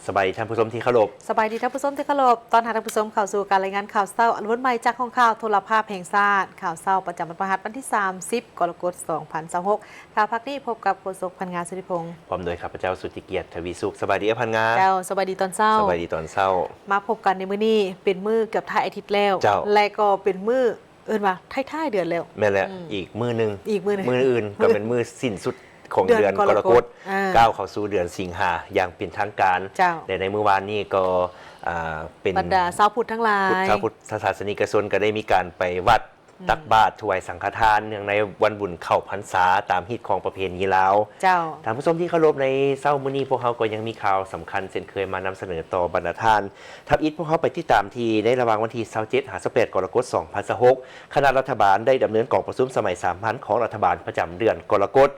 ສະບາຍດີທ່ານຜູ້ຊົມທີ່ເຄົາລົບ. ສະບາຍດີທ່ານຜູ້ຊົມທີ່ເຄົາລົບ. ຕ້ອນຮັບທ່ານຜູ້ຊົມເຂົ້າສູ່ການລາຍງານຂ່າວເຊົ້າອັນວັນໃໝ່ຈາກຫ້ອງຂ່າວໂທລະພາບແຫ່ງຊາດ. ຂ່າວເຊົ້າປະຈຳວັນພະຫັດ ວັນທີສາມສິບ ກໍລະກົດ ສອງພັນຊາວຫົກ. ຖ້າພາກນີ້ພົບກັບໂຄສົກ ພັນງາ ສຸທິພົງ ພ້ອມດ້ວຍຂ້າພະເຈົ້າ ສຸດທິກຽດ ທະວີສຸກ. ສະບາຍດີ ເອື້ອຍພັນງາ. ເຈົ້າ, ສະບາຍດີຕອນເຊົ້າ. ສະບາຍດີຕອນເຊົ້າ. ມາພົບກັນໃນມື້ນີ້ເປັນມື້ເກືອບທ້າຍອາທິດແລ້ວ. ເຈົ້າ. ແລະກໍເປັນມື້ ເອີ້ນວ່າທ້າຍໆເດືອນແລ້ວ. ແມ່ນແຫຼະ. ອືມ ອີກມື້ໜຶ່ງ ອີກມື້ໜຶ່ງ ມື້ອື່ນກໍເປັນມື້ສິ້ນສຸດຂອງເດືອນ ເດືອນກໍລະກົດ ກໍລະກົດ ອ່າ ກ້າວເຂົ້າສູ່ເດືອນສິງຫາຢ່າງເປັນທາງການ. ເຈົ້າ. ແລະໃນມື້ວານນີ້ກໍ ອ່າ ເປັນ ບັນດາຊາວພຸດທັງຫຼາຍ ພຸດ ຊາວພຸດທະສາສະນິກະຊົນກໍໄດ້ມີການໄປວັດ ອືມ ຕັກບາດຖວາຍສັງຄະທານ ເນື່ອງໃນວັນບຸນເຂົ້າພັນສາ ຕາມຮີດຄອງປະເພນີລາວ. ເຈົ້າ. ທ່ານຜູ້ຊົມທີ່ເຄົາລົບ, ໃນເຊົ້າມື້ນີ້ພວກເຮົາກໍຍັງມີຂ່າວສຳຄັນເຊັ່ນເຄີຍມານຳສະເໜີຕໍ່ບັນດາທ່ານ. ທຳອິດພວກເຮົາໄປຕິດຕາມທີ່ໃນລະຫວ່າງວັນທີຊາວເຈັດ ຫາ ຊາວແປດ ກໍລະກົດ ສອງພັນຊາວຫົກ ຄະນະລັດຖະບານໄດ້ດຳເນີນກອງປະຊຸມສະໄໝສາມັນຂອງລັດຖະບານປະຈຳເດືອນກໍລະກົດ.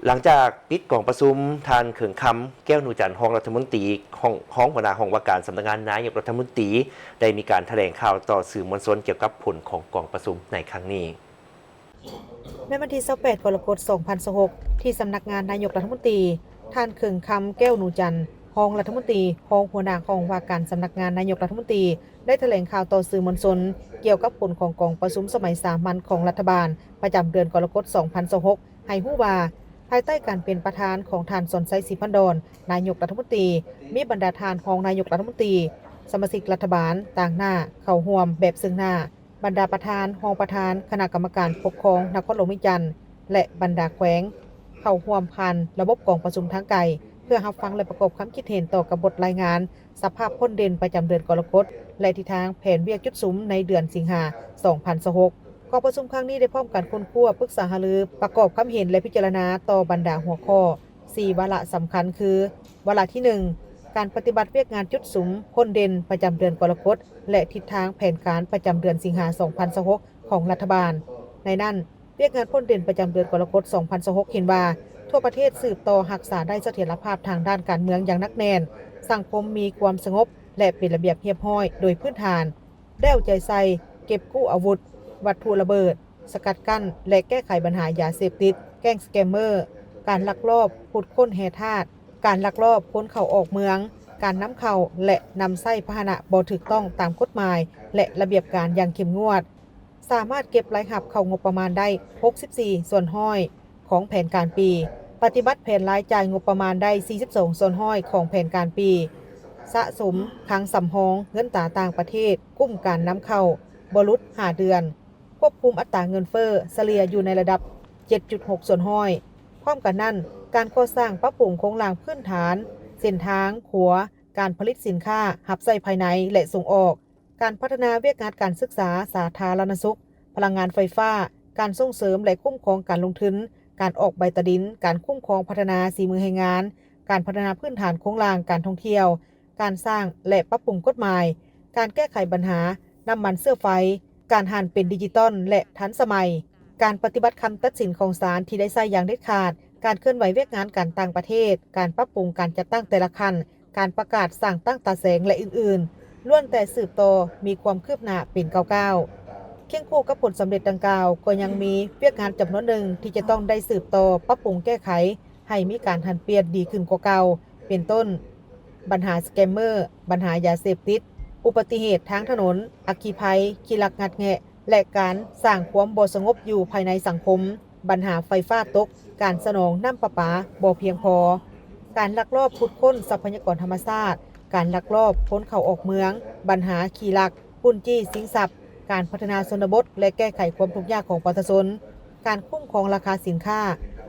ຫຼັງຈາກປິດກອງປະຊຸມ, ທ່ານ ເຂືອງຄຳ ແກ້ວນູຈັນ ຮອງລັດຖະມົນຕີ ຮອງ ຮອງຫົວໜ້າຫ້ອງວ່າການສຳນັກງານນາຍົກລັດຖະມົນຕີ ໄດ້ມີການຖະແຫຼງຂ່າວຕໍ່ສື່ມວນຊົນກ່ຽວກັບຜົນຂອງກອງປະຊຸມໃນຄັ້ງນີ້. ໃນວັນທີຊາວແປດ ກໍລະກົດ ສອງພັນຊາວຫົກ ທີ່ສຳນັກງານນາຍົກລັດຖະມົນຕີ, ທ່ານ ເຂືອງຄຳ ແກ້ວນູຈັນ ຮອງລັດຖະມົນຕີ ຮອງຫົວໜ້າຫ້ອງວ່າການສຳນັກງານນາຍົກລັດຖະມົນຕີ ໄດ້ຖະແຫຼງຂ່າວຕໍ່ສື່ມວນຊົນກ່ຽວກັບຜົນຂອງກອງປະຊຸມສະໄໝສາມັນຂອງລັດຖະບານປະຈຳເດືອນກໍລະກົດ ສອງພັນຊາວຫົກ ໃຫ້ຮູ້ວ່າ ພາຍໃຕ້ການເປັນປະທານຂອງທ່ານ ສອນໄຊ ສີພັນດອນ ນາຍົກລັດຖະມົນຕີ, ມີບັນດາທ່ານຮອງນາຍົກລັດຖະມົນຕີ, ສະມາຊິກລັດຖະບານຕາງໜ້າເຂົ້າຮ່ວມແບບເຊິ່ງໜ້າ, ບັນດາປະທານ, ຮອງປະທານຄະນະກຳມະການປົກຄອງນະຄອນຫຼວງວຽງຈັນ ແລະ ບັນດາແຂວງ ເຂົ້າຮ່ວມຜ່ານລະບົບກອງປະຊຸມທາງໄກ ເພື່ອຮັບຟັງ ແລະ ປະກອບຄຳຄິດເຫັນຕໍ່ກັບບົດລາຍງານສະພາບພົ້ນເດັ່ນປະຈຳເດືອນກໍລະກົດ ແລະ ທິດທາງແຜນວຽກຈຸດສຸມໃນເດືອນສິງຫາ ສອງພັນຊາວຫົກ. ກອງປະຊຸມຄັ້ງນີ້ໄດ້ພ້ອມກັນຄົ້ນຄວ້າ, ປຶກສາຫາລື, ປະກອບຄຳເຫັນ ແລະ ພິຈາລະນາຕໍ່ບັນດາຫົວຂໍ້ ສີ່ວາລະສຳຄັນຄື ວາລະທີໜຶ່ງ ການປະຕິບັດວຽກງານຈຸດສຸມພົ້ນເດັ່ນປະຈຳເດືອນກໍລະກົດ ແລະ ທິດທາງແຜນການປະຈຳເດືອນສິງຫາ ສອງພັນຊາວຫົກ ຂອງລັດຖະບານ. ໃນນັ້ນ, ວຽກງານພົ້ນເດັ່ນປະຈຳເດືອນກໍລະກົດ ສອງພັນຊາວຫົກ ເຫັນວ່າ ທົ່ວປະເທດສືບຕໍ່ຮັກສາໄດ້ສະຖຽນລະພາບທາງດ້ານການເມືອງຢ່າງໜັກແໜ້ນ, ສັງຄົມມີຄວາມສະຫງົບ ແລະ ເປັນລະບຽບຮຽບຮ້ອຍໂດຍພື້ນຖານ, ແລ້ວໃຈໃສ່ເກັບກູ້ອາວຸດ, ວັດຖຸລະເບີດ, ສະກັດກັ້ນ ແລະ ແກ້ໄຂບັນຫາຢາເສບຕິດ, ແກ້ງສະແກມເມີ, ການລັກລອບຂຸດຄົ້ນແຮ່ທາດ, ການລັກລອບຄົນເຂົ້າອອກເມືອງ, ການນຳເຂົ້າ ແລະ ນຳໃຊ້ພາຫະນະບໍ່ຖືກຕ້ອງຕາມກົດໝາຍ ແລະ ລະບຽບການຢ່າງເຂັ້ມງວດ, ສາມາດເກັບລາຍຮັບເຂົ້າງົບປະມານໄດ້ ຫົກສິບສີ່ສ່ວນຮ້ອຍ ຂອງແຜນການປີ, ປະຕິບັດແຜນລາຍຈ່າຍງົບປະມານໄດ້ ສີ່ສິບສອງສ່ວນຮ້ອຍ ຂອງແຜນການປີ, ສະສົມຄັງສຳຮອງເງິນຕາຕ່າງປະເທດ, ກຸ້ມການນຳເຂົ້າບໍ່ຫຼຸດຫ້າເດືອນ, ຄວບຄຸມອັດຕາເງິນເຟີ້ສະເລ່ຍຢູ່ໃນລະດັບ ເຈັດຈຸດຫົກສ່ວນຮ້ອຍ. ພ້ອມກັນນັ້ນ, ການກໍ່ສ້າງປັບປຸງໂຄງລ່າງພື້ນຖານ, ເສັ້ນທາງ, ຂົວ, ການຜະລິດສິນຄ້າ, ຮັບໃຊ້ພາຍໃນ ແລະ ສົ່ງອອກ, ການພັດທະນາວຽກງານການສຶກສາສາທາລະນະສຸກ, ພະລັງງານໄຟຟ້າ, ການສົ່ງເສີມ ແລະ ຄຸ້ມຄອງການລົງທຶນ, ການອອກໃບຕາດິນ, ການຄຸ້ມຄອງພັດທະນາສີມືແຮງງານ, ການພັດທະນາພື້ນຖານໂຄງລ່າງການທ່ອງທ່ຽວ, ການສ້າງ ແລະ ປັບປຸງກົດໝາຍ, ການແກ້ໄຂບັນຫານ້ຳມັນເຊື້ອໄຟ, ການຫັນເປັນດິຈິຕອນ ແລະ ທັນສະໄໝ, ການປະຕິບັດຄຳຕັດສິນຂອງສານທີ່ໄດ້ໃຊ້ຢ່າງເດັດຂາດ, ການເຄື່ອນໄຫວວຽກງານການຕ່າງປະເທດ, ການປັບປຸງການຈັດຕັ້ງແຕ່ລະຂັ້ນ, ການປະກາດສ້າງຕັ້ງຕາແສງ ແລະ ອື່ນໆ ລ້ວນແຕ່ສືບຕໍ່ມີຄວາມຄືບໜ້າເປັນກ້າວໆ. ຄຽງຄູ່ກັບຜົນສຳເລັດດັ່ງກ່າວ, ກໍຍັງມີວຽກງານຈຳນວນໜຶ່ງທີ່ຈະຕ້ອງໄດ້ສືບຕໍ່ປັບປຸງແກ້ໄຂ ໃຫ້ມີການຫັນປ່ຽນດີຂຶ້ນກວ່າເກົ່າ, ເປັນຕົ້ນ ບັນຫາສະແກມເມີ, ບັນຫາຢາເສບຕິດ, ອຸບັດຕິເຫດທາງຖະໜົນ, ອັກຄີໄພ, ຂີ້ລັກງັດແງະ ແລະ ການສ້າງຄວາມບໍ່ສະຫງົບຢູ່ພາຍໃນສັງຄົມ, ບັນຫາໄຟຟ້າຕົກ, ການສະໜອງນ້ຳປະປາບໍ່ພຽງພໍ, ການລັກລອບຂຸດຄົ້ນຊັບພະຍາກອນທຳມະຊາດ, ການລັກລອບຄົນເຂົ້າອອກເມືອງ, ບັນຫາຂີ້ລັກ, ປຸ້ນຈີ້ຊິງຊັບ, ການພັດທະນາຊົນນະບົດ ແລະ ແກ້ໄຂຄວາມທຸກຍາກຂອງປະຊາຊົນ, ການຄຸ້ມຄອງລາຄາສິນຄ້າ,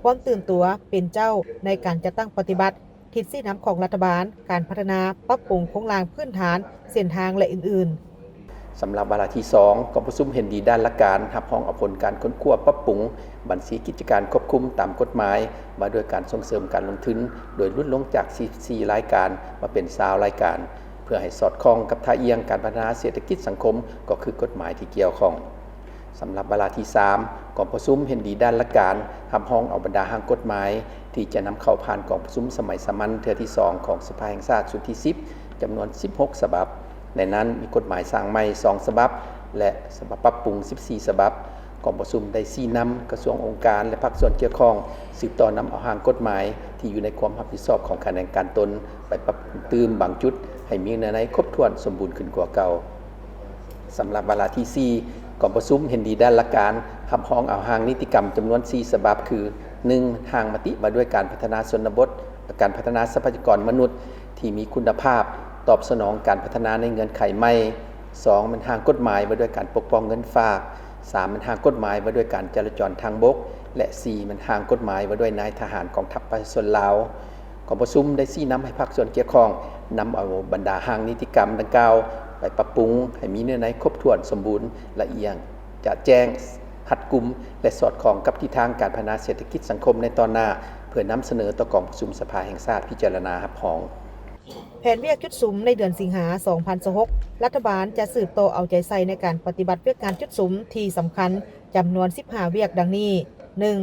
ຄວາມຕື່ນຕົວເປັນເຈົ້າໃນການຈັດຕັ້ງປະຕິບັດ, ທິດຊີ້ນຳຂອງລັດຖະບານ, ການພັດທະນາປັບປຸງໂຄງລ່າງພື້ນຖານ, ເສັ້ນທາງ ແລະ ອື່ນໆ. ສຳລັບວາລະທີສອງ ກອງປະຊຸມເຫັນດີດ້ານຫຼັກການຮັບຮອງເອົາຜົນການຄົ້ນຄວ້າປັບປຸງບັນຊີກິດຈະການຄວບຄຸມຕາມກົດໝາຍວ່າດ້ວຍການສົ່ງເສີມການລົງທຶນ ໂດຍຫຼຸດລົງຈາກສີ່ສິບສີ່ລາຍການມາເປັນຊາວລາຍການ ເພື່ອໃຫ້ສອດຄ່ອງກັບທ່າອ່ຽງການພັດທະນາເສດຖະກິດສັງຄົມ ກໍຄືກົດໝາຍທີ່ກ່ຽວຂ້ອງ. ສຳລັບວາລະທີສາມ ກອງປະຊຸມເຫັນດີດ້ານຫຼັກການຮັບຮອງເອົາບັນດາຮ່າງກົດໝາຍ ທີ່ຈະນຳເຂົ້າຜ່ານກອງປະຊຸມສະໄໝສາມັນເທື່ອທີສອງຂອງສະພາແຫ່ງຊາດຊຸດທີສິບ ຈຳນວນສິບຫົກສະບັບ. ໃນນັ້ນມີກົດໝາຍສ້າງໃໝ່ສອງສະບັບ ແລະ ສະບັບປັບປຸງສິບສີ່ສະບັບ. ກອງປະຊຸມໄດ້ຊີ້ນຳກະຊວງ, ອົງການ ແລະ ພາກສ່ວນກ່ຽວຂ້ອງ ສືບຕໍ່ນຳເອົາຮ່າງກົດໝາຍທີ່ຢູ່ໃນຄວາມຮັບຜິດຊອບຂອງຂະແໜງການຕົນ ໄປປັບປຸງຕື່ມບາງຈຸດໃຫ້ມີເນື້ອໃນຄົບຖ້ວນສົມບູນຂຶ້ນກວ່າເກົ່າ. ສຳລັບວາລະທີສີ່ ກອງປະຊຸມເຫັນດີດ້ານຫຼັກການ ຮັບຮອງເອົາຮ່າງນິຕິກຳຈຳນວນສີ່ສະບັບ ຄື ໜຶ່ງ ຮ່າງມະຕິວ່າດ້ວຍການພັດທະນາຊົນນະບົດ ແລະ ການພັດທະນາຊັບພະຍາກອນມະນຸດທີ່ມີຄຸນນະພາບ, ຕອບສະໜອງການພັດທະນາໃນເງື່ອນໄຂໃໝ່. ສອງ ແມ່ນຮ່າງກົດໝາຍວ່າດ້ວຍການປົກປ້ອງເງິນຝາກ. ສາມ ແມ່ນຮ່າງກົດໝາຍວ່າດ້ວຍການຈະລາຈອນທາງບົກ ແລະ ສີ່ ແມ່ນຮ່າງກົດໝາຍວ່າດ້ວຍນາຍທະຫານກອງທັບປະຊາຊົນລາວ. ກອງປະຊຸມໄດ້ຊີ້ນຳໃຫ້ພາກສ່ວນກ່ຽວຂ້ອງ ນຳເອົາບັນດາຮ່າງນິຕິກຳດັ່ງກ່າວ ໄປປັບປຸງໃຫ້ມີເນື້ອໃນຄົບຖ້ວນສົມບູນ, ລະອຽງ, ຈະແຈ້ງ, ຮັດກຸມ ແລະ ສອດຄ່ອງກັບທິດທາງການພັດທະນາເສດຖະກິດສັງຄົມໃນຕອນໜ້າ ເພື່ອນຳສະເໜີຕໍ່ກອງປະຊຸມສະພາແຫ່ງຊາດພິຈາລະນາຮັບຮອງ. ແຜນວຽກຈຸດສຸມໃນເດືອນສິງຫາ ສອງພັນຊາວຫົກ ລັດຖະບານຈະສືບຕໍ່ເອົາໃຈໃສ່ໃນການປະຕິບັດວຽກງານຈຸດສຸມທີ່ສຳຄັນຈຳນວນສິບຫ້າວຽກດັ່ງນີ້: ໜຶ່ງ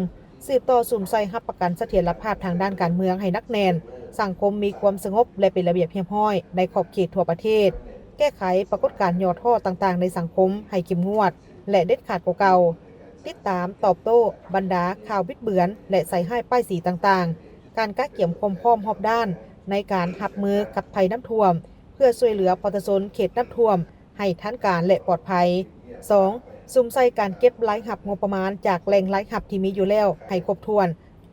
ສືບຕໍ່ສຸມໃສ່ຮັບປະກັນສະຖຽນລະພາບທາງດ້ານການເມືອງໃຫ້ໜັກແໜ້ນ, ສັງຄົມມີຄວາມສະຫງົບ ແລະ ເປັນລະບຽບຮຽບຮ້ອຍໃນຂອບເຂດທົ່ວປະເທດ, ແກ້ໄຂປາກົດການຫຍໍ້ທໍ້ຕ່າງໆໃນສັງຄົມໃຫ້ເຂັ້ມງວດ ແລະ ເດັດຂາດກວ່າເກົ່າ, ຕິດຕາມຕອບໂຕ້ບັນດາຂ່າວບິດເບືອນ ແລະ ໃສ່ຮ້າຍປ້າຍສີຕ່າງໆ, ການກະກຽມຄວາມພ້ອມຮອບດ້ານໃນການຮັບມືກັບໄພນ້ຳຖ້ວມ ເພື່ອຊ່ວຍເຫຼືອປະຊາຊົນເຂດນ້ຳຖ້ວມ ໃຫ້ທັນການ ແລະ ປອດໄພ. ສອງ ສຸມໃສ່ການເກັບລາຍຮັບງົບປະມານຈາກແຫຼ່ງລາຍຮັບທີ່ມີຢູ່ແລ້ວໃຫ້ຄົບຖ້ວນ,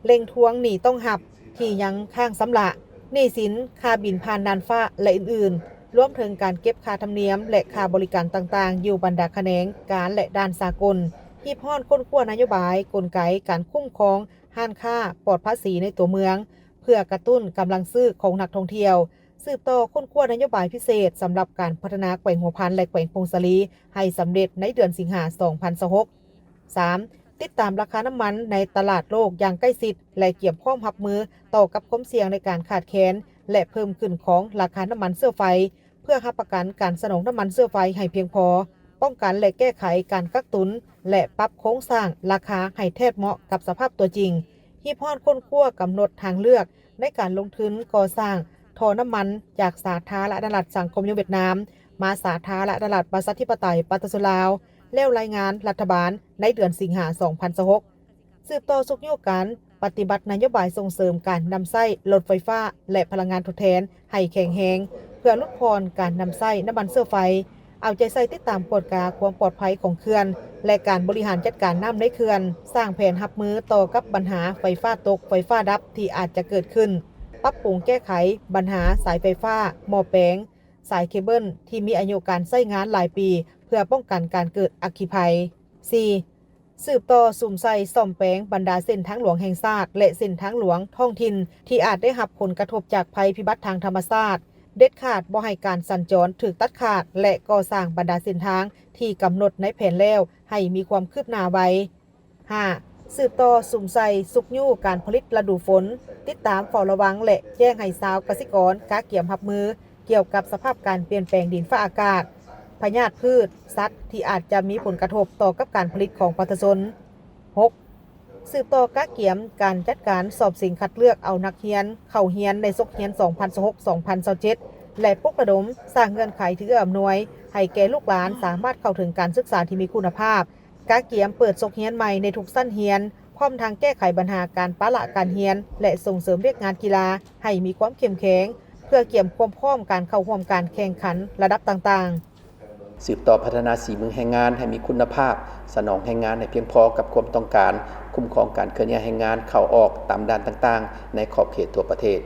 ເລັ່ງທວງໜີ້ຕ້ອງຮັບທີ່ຍັງຄ້າງຊຳລະ, ໜີ້ສິນຄ່າບິນຜ່ານນ່ານຟ້າ ແລະ ອື່ນໆ, ລວມເຖິງການເກັບຄ່າທຳນຽມ ແລະ ຄ່າບໍລິການຕ່າງໆຢູ່ບັນດາຂະແໜງການ ແລະ ດ່ານສາກົນ, ຮີບຮ້ອນຄົ້ນຄວ້ານະໂຍບາຍ, ກົນໄກການຄຸ້ມຄອງຮ້ານຄ້າປອດພາສີໃນຕົວເມືອງ ເພື່ອກະຕຸ້ນກຳລັງຊື້ຂອງນັກທ່ອງທ່ຽວ, ສືບຕໍ່ຄົ້ນຄວ້ານະໂຍບາຍພິເສດສຳລັບການພັດທະນາແຂວງຫົວພັນ ແລະ ແຂວງຜົ້ງສາລີໃຫ້ສຳເລັດໃນເດືອນສິງຫາ ສອງພັນຊາວຫົກ. ສາມ ຕິດຕາມລາຄານ້ຳມັນໃນຕະຫຼາດໂລກຢ່າງໃກ້ຊິດ ແລະ ກຽມພ້ອມຮັບມືຕໍ່ກັບຄວາມສ່ຽງໃນການຂາດແຄນ ແລະ ເພີ່ມຂຶ້ນຂອງລາຄານ້ຳມັນເຊື້ອໄຟ ເພື່ອຮັບປະກັນການສະໜອງນ້ຳມັນເຊື້ອໄຟໃຫ້ພຽງພໍ, ປ້ອງກັນ ແລະ ແກ້ໄຂການກັກຕຸນ ແລະ ປັບໂຄງສ້າງລາຄາໃຫ້ແທດເໝາະກັບສະພາບຕົວຈິງ, ຮີບຮ້ອນຄົ້ນຄວ້າກຳນົດທາງເລືອກໃນການລົງທຶນກໍ່ສ້າງທໍ່ນ້ຳມັນຈາກສາທາລະນະລັດສັງຄົມນິຍົມຫວຽດນາມ ມາສາທາລະນະລັດປະຊາທິປະໄຕປະຊາຊົນລາວ ແລ້ວລາຍງານລັດຖະບານໃນເດືອນສິງຫາ ສອງພັນຊາວຫົກ. ສືບຕໍ່ຊຸກຍູ້ການປະຕິບັດນະໂຍບາຍສົ່ງເສີມການນຳໃຊ້ລົດໄຟຟ້າ ແລະ ພະລັງງານທົດແທນໃຫ້ແຂງແຮງ ເພື່ອຫຼຸດຜ່ອນການນຳໃຊ້ນ້ຳມັນເຊື້ອໄຟ, ເອົາໃຈໃສ່ຕິດຕາມກວດກາຄວາມປອດໄພຂອງເຂື່ອນ ແລະ ການບໍລິຫານຈັດການນ້ຳໃນເຂື່ອນ, ສ້າງແຜນຮັບມືຕໍ່ກັບບັນຫາໄຟຟ້າຕົກ, ໄຟຟ້າດັບທີ່ອາດຈະເກີດຂຶ້ນ, ປັບປຸງແກ້ໄຂບັນຫາສາຍໄຟຟ້າ, ໝໍ້ແປງ, ສາຍເຄເບິນທີ່ມີອາຍຸການໃຊ້ງານຫຼາຍປີ ເພື່ອປ້ອງກັນການເກີດອັກຄີໄພ. ສີ່ ສືບຕໍ່ສຸມໃສ່ສ້ອມແປງບັນດາເສັ້ນທາງຫຼວງແຫ່ງຊາດ ແລະ ເສັ້ນທາງຫຼວງທ້ອງຖິ່ນທີ່ອາດໄດ້ຮັບຜົນກະທົບຈາກໄພພິບັດທາງທຳມະຊາດ, ເດັດຂາດບໍ່ໃຫ້ການສັນຈອນຖືກຕັດຂາດ ແລະ ກໍ່ສ້າງບັນດາເສັ້ນທາງທີ່ກຳນົດໃນແຜນແລ້ວໃຫ້ມີຄວາມຄືບໜ້າໄວ. ຫ້າ ສືບຕໍ່ສຸມໃສ່ຊຸກຍູ້ການຜະລິດລະດູຝົນ, ຕິດຕາມເຝົ້າລະວັງ ແລະ ແຈ້ງໃຫ້ຊາວກະສິກອນກະກຽມຮັບມື ກ່ຽວກັບສະພາບການປ່ຽນແປງດິນຟ້າອາກາດ, ພະຍາດພືດ, ສັດທີ່ອາດຈະມີຜົນກະທົບຕໍ່ກັບການຜະລິດຂອງປະຊາຊົນ. ຫົກ ສືບຕໍ່ກະກຽມການຈັດການສອບເສັງຄັດເລືອກເອົານັກຮຽນເຂົ້າຮຽນໃນສົກຮຽນ ສອງພັນຊາວຫົກ ສອງພັນຊາວເຈັດ ແລະ ປຸກລະດົມສ້າງເງື່ອນໄຂທີ່ເອື້ອອຳນວຍໃຫ້ແກ່ລູກຫຼານສາມາດເຂົ້າເຖິງການສຶກສາທີ່ມີຄຸນນະພາບ, ກະກຽມເປີດສົກຮຽນໃໝ່ໃນທຸກຊັ້ນຮຽນ, ພ້ອມທັງແກ້ໄຂບັນຫາການປະລະການຮຽນ ແລະ ສົ່ງເສີມວຽກງານກິລາໃຫ້ມີຄວາມເຂັ້ມແຂງ ເພື່ອກຽມຄວາມພ້ອມການເຂົ້າຮ່ວມການແຂ່ງຂັນລະດັບຕ່າງໆ. ສືບຕໍ່ພັດທະນາສີມືແຮງງານໃຫ້ມີຄຸນນະພາບ, ສະໜອງແຮງງານໃຫ້ພຽງພໍກັບຄວາມຕ້ອງການ, ຄຸ້ມຄອງການເຄື່ອນຍ້າຍແຮງງານເຂົ້າອອກຕາມດ່ານຕ່າງໆໃນຂອບເຂດທົ່ວປະເທດ.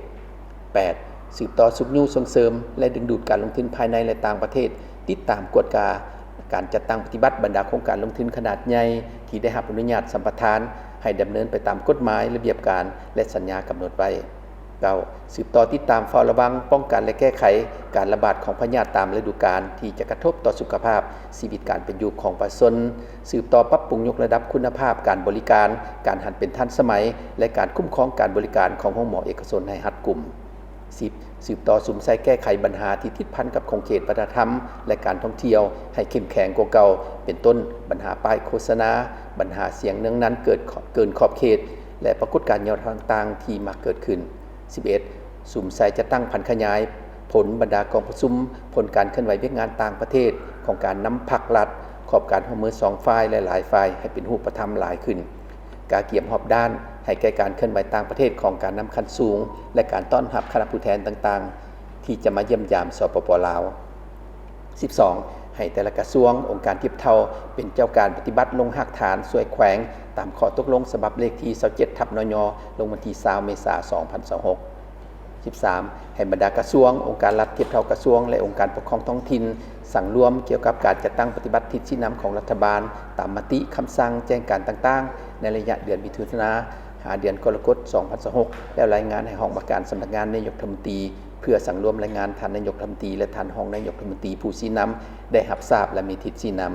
ແປດ ສືບຕໍ່ຊຸກຍູ້ສົ່ງເສີມ ແລະ ດຶງດູດການລົງທຶນພາຍໃນ ແລະ ຕ່າງປະເທດ, ຕິດຕາມກວດກາການຈັດຕັ້ງປະຕິບັດບັນດາໂຄງການລົງທຶນຂະໜາດໃຫຍ່ທີ່ໄດ້ຮັບອະນຸຍາດສຳປະທານ ໃຫ້ດຳເນີນໄປຕາມກົດໝາຍ, ລະບຽບການ ແລະ ສັນຍາກຳນົດໄວ້. ເກົ້າ ສືບຕໍ່ຕິດຕາມເຝົ້າລະວັງ, ປ້ອງກັນ ແລະ ແກ້ໄຂການລະບາດຂອງພະຍາດຕາມລະດູການທີ່ຈະກະທົບຕໍ່ສຸຂະພາບ, ຊີວິດການເປັນຢູ່ຂອງປະຊາຊົນ, ສືບຕໍ່ປັບປຸງຍົກລະດັບຄຸນນະພາບການບໍລິການ, ການຫັນເປັນທັນສະໄໝ ແລະ ການຄຸ້ມຄອງການບໍລິການຂອງໂຮງໝໍເອກະຊົນໃຫ້ຮັດກຸມ. ສິບ ສືບຕໍ່ສຸມໃສ່ແກ້ໄຂບັນຫາທີ່ຕິດພັນກັບຂົງເຂດວັດທະນະທຳ ແລະ ການທ່ອງທ່ຽວໃຫ້ເຂັ້ມແຂງກວ່າເກົ່າ, ເປັນຕົ້ນ ບັນຫາປ້າຍໂຄສະນາ, ບັນຫາສຽງເນືອງນັນເກີດ ເກີນຂອບເຂດ ແລະ ປາກົດການຫຍໍ້ທໍ້ຕ່າງໆທີ່ມັກເກີດຂຶ້ນ. ສິບເອັດ ສຸມໃສ່ຈັດຕັ້ງຜັນຂະຫຍາຍຜົນບັນດາກອງປະຊຸມ, ຜົນການເຄື່ອນໄຫວວຽກງານຕ່າງປະເທດຂອງການນຳພັກລັດ, ຂ ຂອບການຮ່ວມມືສອງຝ່າຍ ແລະ ຫຼາຍຝ່າຍໃຫ້ເປັນຮູບປະທຳຫຼາຍຂຶ້ນ, ກະກຽມຮອບດ້ານໃຫ້ແກ່ການເຄື່ອນໄຫວຕ່າງປະເທດຂອງການນຳຂັ້ນສູງ ແລະ ການຕ້ອນຮັບຄະນະຜູ້ແທນຕ່າງໆ ທີ່ຈະມາຢ້ຽມຢາມ ສປປ ລາວ. ສິບສອງ ໃຫ້ແຕ່ລະກະຊວງ, ອົງການທຽບເທົ່າ ເປັນເຈົ້າການປະຕິບັດລົງຮາກຖານຊ່ວຍແຂວງ ຕາມຂໍ້ຕົກລົງສະບັບເລກທີຊາວເຈັດ ທັບ ນຍ ລົງວັນທີຊາວ ເມສາ ສອງພັນຊາວຫົກ. ສິບສາມ ໃຫ້ບັນດາກະຊວງ, ອົງການລັດທຽບເທົ່າກະຊວງ ແລະ ອົງການປົກຄອງທ້ອງຖິ່ນ ສັງລວມກ່ຽວກັບການຈັດຕັ້ງປະຕິບັດທິດຊີ້ນຳຂອງລັດຖະບານ ຕາມມະຕິ, ຄຳສັ່ງ, ແຈ້ງການຕ່າງໆ ໃນໄລຍະເດືອນມິຖຸນາ ຫາເດືອນກໍລະກົດ ສອງພັນຊາວຫົກ ແລ້ວລາຍງານໃຫ້ຫ້ອງວ່າການສຳນັກງານນາຍົກລັດຖະມົນຕີ ເພື່ອສັງລວມລາຍງານທ່ານນາຍົກລັດຖະມົນຕີ ແລະ ທ່ານຮອງນາຍົກລັດຖະມົນຕີຜູ້ຊີ້ນຳໄດ້ຮັບຊາບ ແລະ ມີທິດຊີ້ນຳ.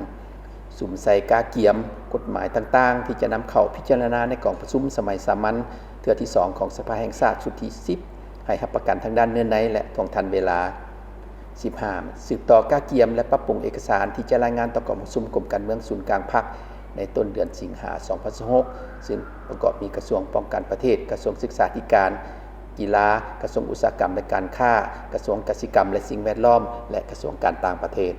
ສຸມໃສ່ກະກຽມກົດໝາຍຕ່າງໆ ທີ່ຈະນຳເຂົ້າພິຈາລະນາໃນກອງປະຊຸມສະໄໝສາມັນເທື່ອທີສອງຂອງສະພາແຫ່ງຊາດຊຸດທີສິບ ໃຫ້ຮັບປະກັນທາງດ້ານເນື້ອໃນ ແລະ ທ່ວງທັນເວລາ. ສິບຫ້າ ສືບຕໍ່ກະກຽມ ແລະ ປັບປຸງເອກະສານທີ່ຈະລາຍງານຕໍ່ກອງປະຊຸມກົມການເມືອງສູນກາງພັກ ໃນຕົ້ນເດືອນສິງຫາ ສອງພັນຊາວຫົກ ຊຶ່ງປະກອບມີກະຊວງປ້ອງກັນປະເທດ, ກະຊວງສຶກສາທິການ, ກິລາ, ກະຊວງອຸດສາຫະກຳ ແລະ ການຄ້າ, ກະຊວງກະສິກຳ ແລະ ສິ່ງແວດລ້ອມ ແລະ ກະຊວງການຕ່າງປະເທດ.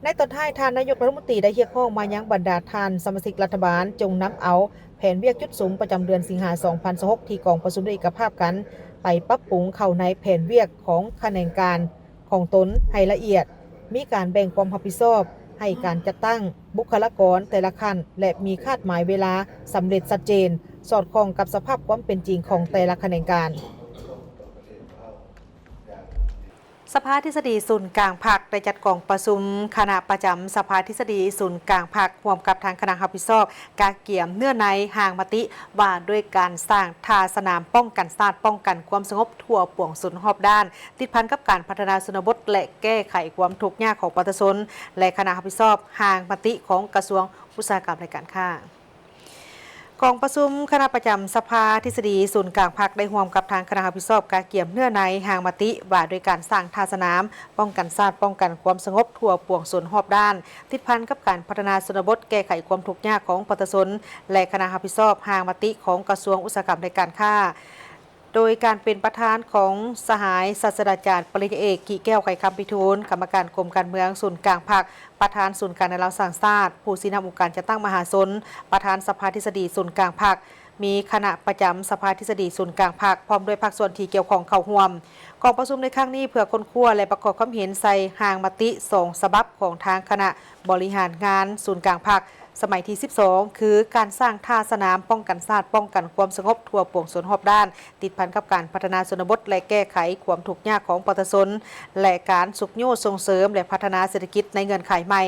ໃນຕອນທ້າຍ, ທ່ານນາຍົກລັດຖະມົນຕີໄດ້ຮຽກຮ້ອງມາຍັງບັນດາທ່ານສະມາຊິກລັດຖະບານ ຈົ່ງນຳເອົາແຜນວຽກຈຸດສຸມປະຈຳເດືອນສິງຫາ ສອງພັນຊາວຫົກ ທີ່ກອງປະຊຸມໄດ້ເອກະພາບກັນ ໄປປັບປຸງເຂົ້າໃນແຜນວຽກຂອງຂະແໜງການຂອງຕົນໃຫ້ລະອຽດ, ມີການແບ່ງຄວາມຮັບຜິດຊອບໃຫ້ການຈັດຕັ້ງບຸກຄະລາກອນແຕ່ລະຂັ້ນ ແລະ ມີຄາດໝາຍເວລາສຳເລັດຊັດເຈນ, ສອດຄ່ອງກັບສະພາບຄວາມເປັນຈິງຂອງແຕ່ລະຂະແໜງການ. ສະພາທິດສະດີສູນກາງພັກໄດ້ຈັດກອງປະຊຸມຄະນະປະຈຳສະພາທິດສະດີສູນກາງພັກ ຮ່ວມກັບທາງຄະນະຮັບຜິດຊອບກະກຽມເນື້ອໃນຮ່າງມະຕິວ່າດ້ວຍການສ້າງທ່າສະໜາມປ້ອງກັນຊາດ, ປ້ອງກັນຄວາມສະຫງົບທົ່ວປວງຊົນຮອບດ້ານ, ຕິດພັນກັບການພັດທະນາຊົນນະບົດ ແລະ ແກ້ໄຂຄວາມທຸກຍາກຂອງປະຊາຊົນ ແລະ ຄະນະຮັບຜິດຊອບຮ່າງມະຕິຂອງກະຊວງອຸດສາຫະກຳ ແລະ ການຄ້າ. ກອງປະຊຸມຄະນະປະຈຳສະພາທິດສະດີສູນກາງພັກ ໄດ້ຮ່ວມກັບທາງຄະນະຮັບຜິດຊອບກະກຽມເນື້ອໃນຮ່າງມະຕິວ່າດ້ວຍການສ້າງທ່າສະໜາມປ້ອງກັນຊາດ, ປ້ອງກັນຄວາມສະຫງົບທົ່ວປວງຊົນຮອບດ້ານ, ຕິດພັນກັບການພັດທະນາຊົນນະບົດ, ແກ້ໄຂຄວາມທຸກຍາກຂອງປະຊາຊົນ ແລະ ຄະນະຮັບຜິດຊອບຮ່າງມະຕິຂອງກະຊວງອຸດສາຫະກຳ ແລະ ການຄ້າ. ໂດຍການເປັນປະທານຂອງສະຫາຍສາດສະດາຈານປະລິນຍາເອກ ກິແກ້ວ ໄຂຄຳພິທູນ, ກຳມະການກົມການເມືອງສູນກາງພັກ, ປະທານສູນກາງແນວລາວສ້າງຊາດ, ຜູ້ຊີ້ນຳອົງການຈັດຕັ້ງມະຫາຊົນ, ປະທານສະພາທິດສະດີສູນກາງພັກ, ມີຄະນະປະຈຳສະພາທິດສະດີສູນກາງພັກ ພ້ອມດ້ວຍພາກສ່ວນທີ່ກ່ຽວຂ້ອງເຂົ້າຮ່ວມ. ກອງປະຊຸມໃນຄັ້ງນີ້ເພື່ອຄົ້ນຄວ້າ ແລະ ປະກອບຄວາມເຫັນໃສ່ຮ່າງມະຕິສອງສະບັບຂອງທາງຄະນະບໍລິຫານງານສູນກາງພັກ ສະໄໝທີສິບສອງ ຄື ການສ້າງທ່າສະໜາມປ້ອງກັນຊາດ, ປ້ອງກັນຄວາມສະຫງົບທົ່ວປວງຊົນຮອບດ້ານ, ຕິດພັນກັບການພັດທະນາຊົນນະບົດ ແລະ ແກ້ໄຂຄວາມທຸກຍາກຂອງປະຊາຊົນ ແລະ ການຊຸກຍູ້ສົ່ງເສີມ ແລະ ພັດທະນາເສດຖະກິດໃນເງື່ອນໄຂໃໝ່.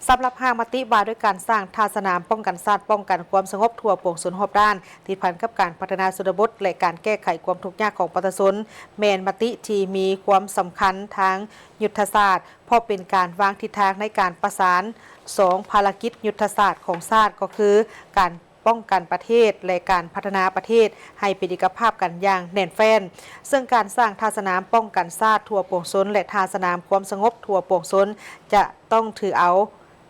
ສຳລັບຮ່າງມະຕິວ່າດ້ວຍການສ້າງທ່າສະໜາມປ້ອງກັນຊາດ, ປ້ອງກັນຄວາມສະຫງົບທົ່ວປວງຊົນຮອບດ້ານ, ຕິດພັນກັບການພັດທະນາຊົນນະບົດ ແລະ ການແກ້ໄຂຄວາມທຸກຍາກຂອງປະຊາຊົນ ແມ່ນມະຕິທີ່ມີຄວາມສຳຄັນທາງຍຸດທະສາດ, ເພາະເປັນການວາງທິດທາງໃນການປະສານສອງພາລະກິດຍຸດທະສາດຂອງຊາດ ກໍຄື ການປ້ອງກັນປະເທດ ແລະ ການພັດທະນາປະເທດໃຫ້ເປັນເອກະພາບກັນຢ່າງແໜ້ນແຟ້ນ. ເຊິ່ງການສ້າງທ່າສະໜາມປ້ອງກັນຊາດທົ່ວປວງຊົນ ແລະ ທ່າສະໜາມຄວາມສະຫງົບທົ່ວປວງຊົນ ຈະຕ້ອງຖືເອົາ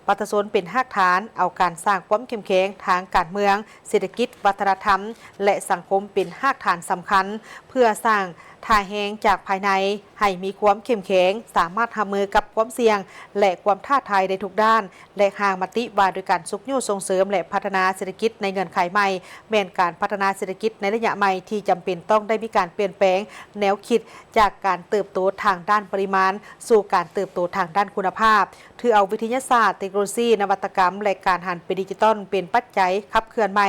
ປະຊາຊົນເປັນຮາກຖານ, ເອົາການສ້າງຄວາມເຂັ້ມແຂງທາງການເມືອງ, ເສດຖະກິດ, ວັດທະນະທຳ ແລະ ສັງຄົມເປັນຮາກຖານສຳຄັນ ເພື່ອສ້າງທ່າແຮງຈາກພາຍໃນໃຫ້ມີຄວາມເຂັ້ມແຂງ, ສາມາດຮັບມືກັບຄວາມສ່ຽງ ແລະ ຄວາມທ້າທາຍໄດ້ທຸກດ້ານ ແລະ ຮ່າງມະຕິວ່າດ້ວຍການຊຸກຍູ້ສົ່ງເສີມ ແລະ ພັດທະນາເສດຖະກິດໃນເງື່ອນໄຂໃໝ່ ແມ່ນການພັດທະນາເສດຖະກິດໃນໄລຍະໃໝ່ທີ່ຈຳເປັນຕ້ອງໄດ້ມີການປ່ຽນແປງແນວຄິດຈາກການເຕີບໂຕທາງດ້ານປະລິມານ ສູ່ການເຕີບໂຕທາງດ້ານຄຸນນະພາບ, ຖືເອົາວິທະຍາສາດ, ເຕັກໂນໂລຊີ, ນະວັດຕະກຳ ແລະ ການຫັນເປັນດິຈິຕອນເປັນປັດໄຈຂັບເຄື່ອນໃໝ່.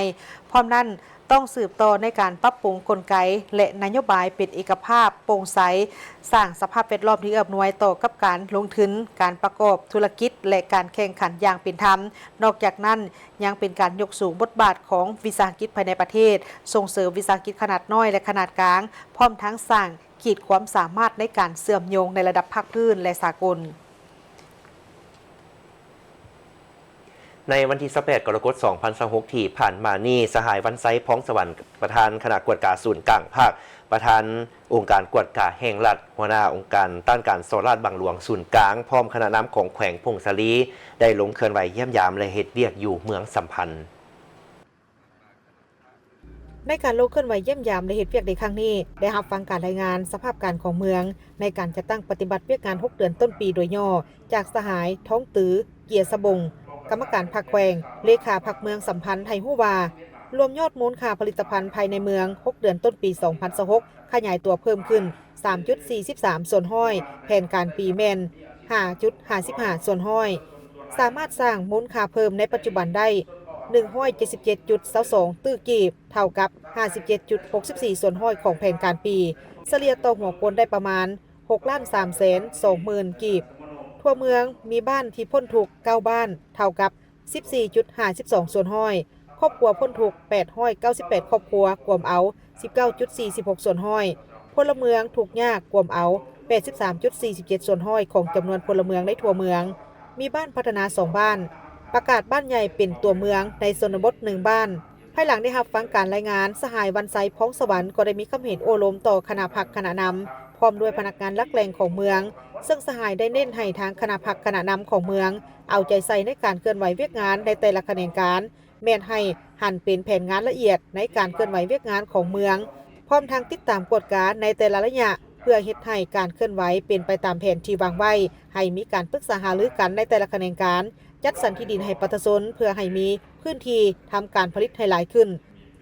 ພ້ອມນັ້ນ, ຕ້ອງສືບຕໍ່ໃນການປັບປຸງກົນໄກ ແລະ ນະໂຍບາຍເປັນເອກະພາບ, ໂປ່ງໃສ, ສ້າງສະພາບແວດລ້ອມທີ່ເອື້ອອຳນວຍຕໍ່ກັບການລົງທຶນ, ການປະກອບທຸລະກິດ ແລະ ການແຂ່ງຂັນຢ່າງເປັນທຳ. ນອກຈາກນັ້ນ, ຍັງເປັນການຍົກສູງບົດບາດຂອງວິສາຫະກິດພາຍໃນປະເທດ, ສົ່ງເສີມວິສາຫະກິດຂະໜາດນ້ອຍ ແລະ ຂະໜາດກາງ, ພ້ອມທັງສ້າງ ຂີດຄວາມສາມາດໃນການເຊື່ອມໂຍງໃນລະດັບພາກພື້ນ ແລະ ສາກົນ. ໃນວັນທີຊາວແປດ ກໍລະກົດ ສອງພັນຊາວຫົກ ທີ່ຜ່ານມານີ້, ສະຫາຍ ວັນໄຊ ພອງສະຫວັນ ປະທານຄະນະກວດກາສູນກາງພັກ, ປະທານອົງການກວດກາແຫ່ງລັດ, ຫົວໜ້າອົງການຕ້ານການສໍ້ລາດບັງຫຼວງສູນກາງ, ພ້ອມຄະນະນຳຂອງແຂວງຜົ້ງສາລີ ໄດ້ລົງເຄື່ອນໄຫວຢ້ຽມຢາມ ແລະ ເຮັດວຽກຢູ່ເມືອງສຳພັນ. ເ ໃນການລົງເຄື່ອນໄຫວຢ້ຽມຢາມ ແລະ ເຮັດວຽກໃນຄັ້ງນີ້ ໄດ້ຮັບຟັງການລາຍງານສະພາບການຂອງເມືອງ ໃນການຈັດຕັ້ງປະຕິບັດວຽກງານຫົກເດືອນຕົ້ນປີໂດຍຫຍໍ້ ຈາກສະຫາຍ ທອງຕື ກຽສະບົງ ກຳມະການພັກແຂວງ ເລຂາພັກເມືອງສຳພັນ ໃຫ້ຮູ້ວ່າ ລວມຍອດມູນຄ່າຜະລິດຕະພັນພາຍໃນເມືອງຫົກເດືອນຕົ້ນປີສອງພັນຊາວຫົກ ຂະຫຍາຍຕົວເພີ່ມຂຶ້ນສາມຈຸດສີ່ສິບສາມສ່ວນຮ້ອຍ, ແຜນການປີແມ່ນຫ້າຈຸດຫ້າສິບຫ້າສ່ວນຮ້ອຍ, ສາມາດສ້າງມູນຄ່າເພີ່ມໃນປັດຈຸບັນໄດ້ໜຶ່ງຮ້ອຍເຈັດສິບເຈັດຈຸດຊາວສອງຕື້ກີບ ເທົ່າກັບຫ້າສິບເຈັດຈຸດຫົກສິບສີ່ສ່ວນຮ້ອຍຂອງແຜນການປີ, ສະເລ່ຍຕໍ່ຫົວຄົນໄດ້ປະມານຫົກລ້ານສາມແສນສອງໝື່ນກີບ. ທົ່ວເມືອງມີບ້ານທີ່ພົ້ນທຸກເກົ້າບ້ານ ເທົ່າກັບສິບສີ່ຈຸດຫ້າສິບສອງສ່ວນຮ້ອຍ, ຄອບຄົວພົ້ນທຸກແປດຮ້ອຍເກົ້າສິບແປດຄອບຄົວ ກວມເອົາສິບເກົ້າຈຸດສີ່ສິບຫົກສ່ວນຮ້ອຍ, ພົນລະເມືອງທຸກຍາກ ກວມເອົາແປດສິບສາມຈຸດສີ່ສິບເຈັດສ່ວນຮ້ອຍຂອງຈຳນວນພົນລະເມືອງໃນທົ່ວເມືອງ, ມີບ້ານພັດທະນາສອງບ້ານ, ປະກາດບ້ານໃຫຍ່ເປັນຕົວເມືອງໃນຊົນນະບົດໜຶ່ງບ້ານ. ພາຍຫຼັງໄດ້ຮັບຟັງການລາຍງານ, ສະຫາຍ ວັນໄຊ ພອງສະຫວັນ ກໍໄດ້ມີຄຳເຫັນໂອ້ລົມຕໍ່ຄະນະພັກຄະນະນຳ ພ້ອມດ້ວຍພະນັກງານຫຼັກແຫຼ່ງຂອງເມືອງ, ເຊິ່ງສະຫາຍໄດ້ເນັ້ນໃຫ້ທາງຄະນະພັກຄະນະນຳຂອງເມືອງ ເອົາໃຈໃສ່ໃນການເຄື່ອນໄຫວວຽກງານໃນແຕ່ລະຂະແໜງການ, ແມ່ນໃຫ້ຫັນເປັນແຜນງານລະອຽດໃນການເຄື່ອນໄຫວວຽກງານຂອງເມືອງ, ພ້ອມທັງຕິດຕາມກວດກາໃນແຕ່ລະໄລຍະ ເພື່ອເຮັດໃຫ້ການເຄື່ອນໄຫວເປັນໄປຕາມແຜນທີ່ວາງໄວ້, ໃຫ້ມີການປຶກສາຫາລືກັນໃນແຕ່ລະຂະແໜງການ, ຈັດສັນທີ່ດິນໃຫ້ປະຊາຊົນ ເພື່ອໃຫ້ມີພື້ນທີ່ທຳການຜະລິດໃຫ້ຫຼາຍຂຶ້ນ,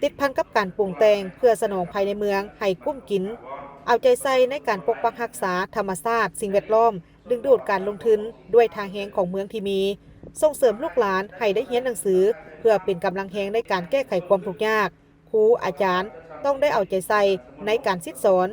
ຕິດພັນກັບການປຸງແຕ່ງເພື່ອສະໜອງພາຍໃນເມືອງໃຫ້ກຸ້ມກິນ, ເອົາໃຈໃສ່ໃນການປົກປັກຮັກສາທຳມະຊາດ, ສິ່ງແວດລ້ອມ, ດຶງດູດການລົງທຶນດ້ວຍທ່າແຮງຂອງເມືອງທີ່ມີ, ສົ່ງເສີມລູກຫຼານໃຫ້ໄດ້ຮຽນໜັງສື ເພື່ອເປັນກຳລັງແຮງໃນການແກ້ໄຂຄວາມທຸກຍາກ. ຄູອາຈານຕ້ອງໄດ້ເອົາໃຈໃສ່ໃນການສິດສອນ.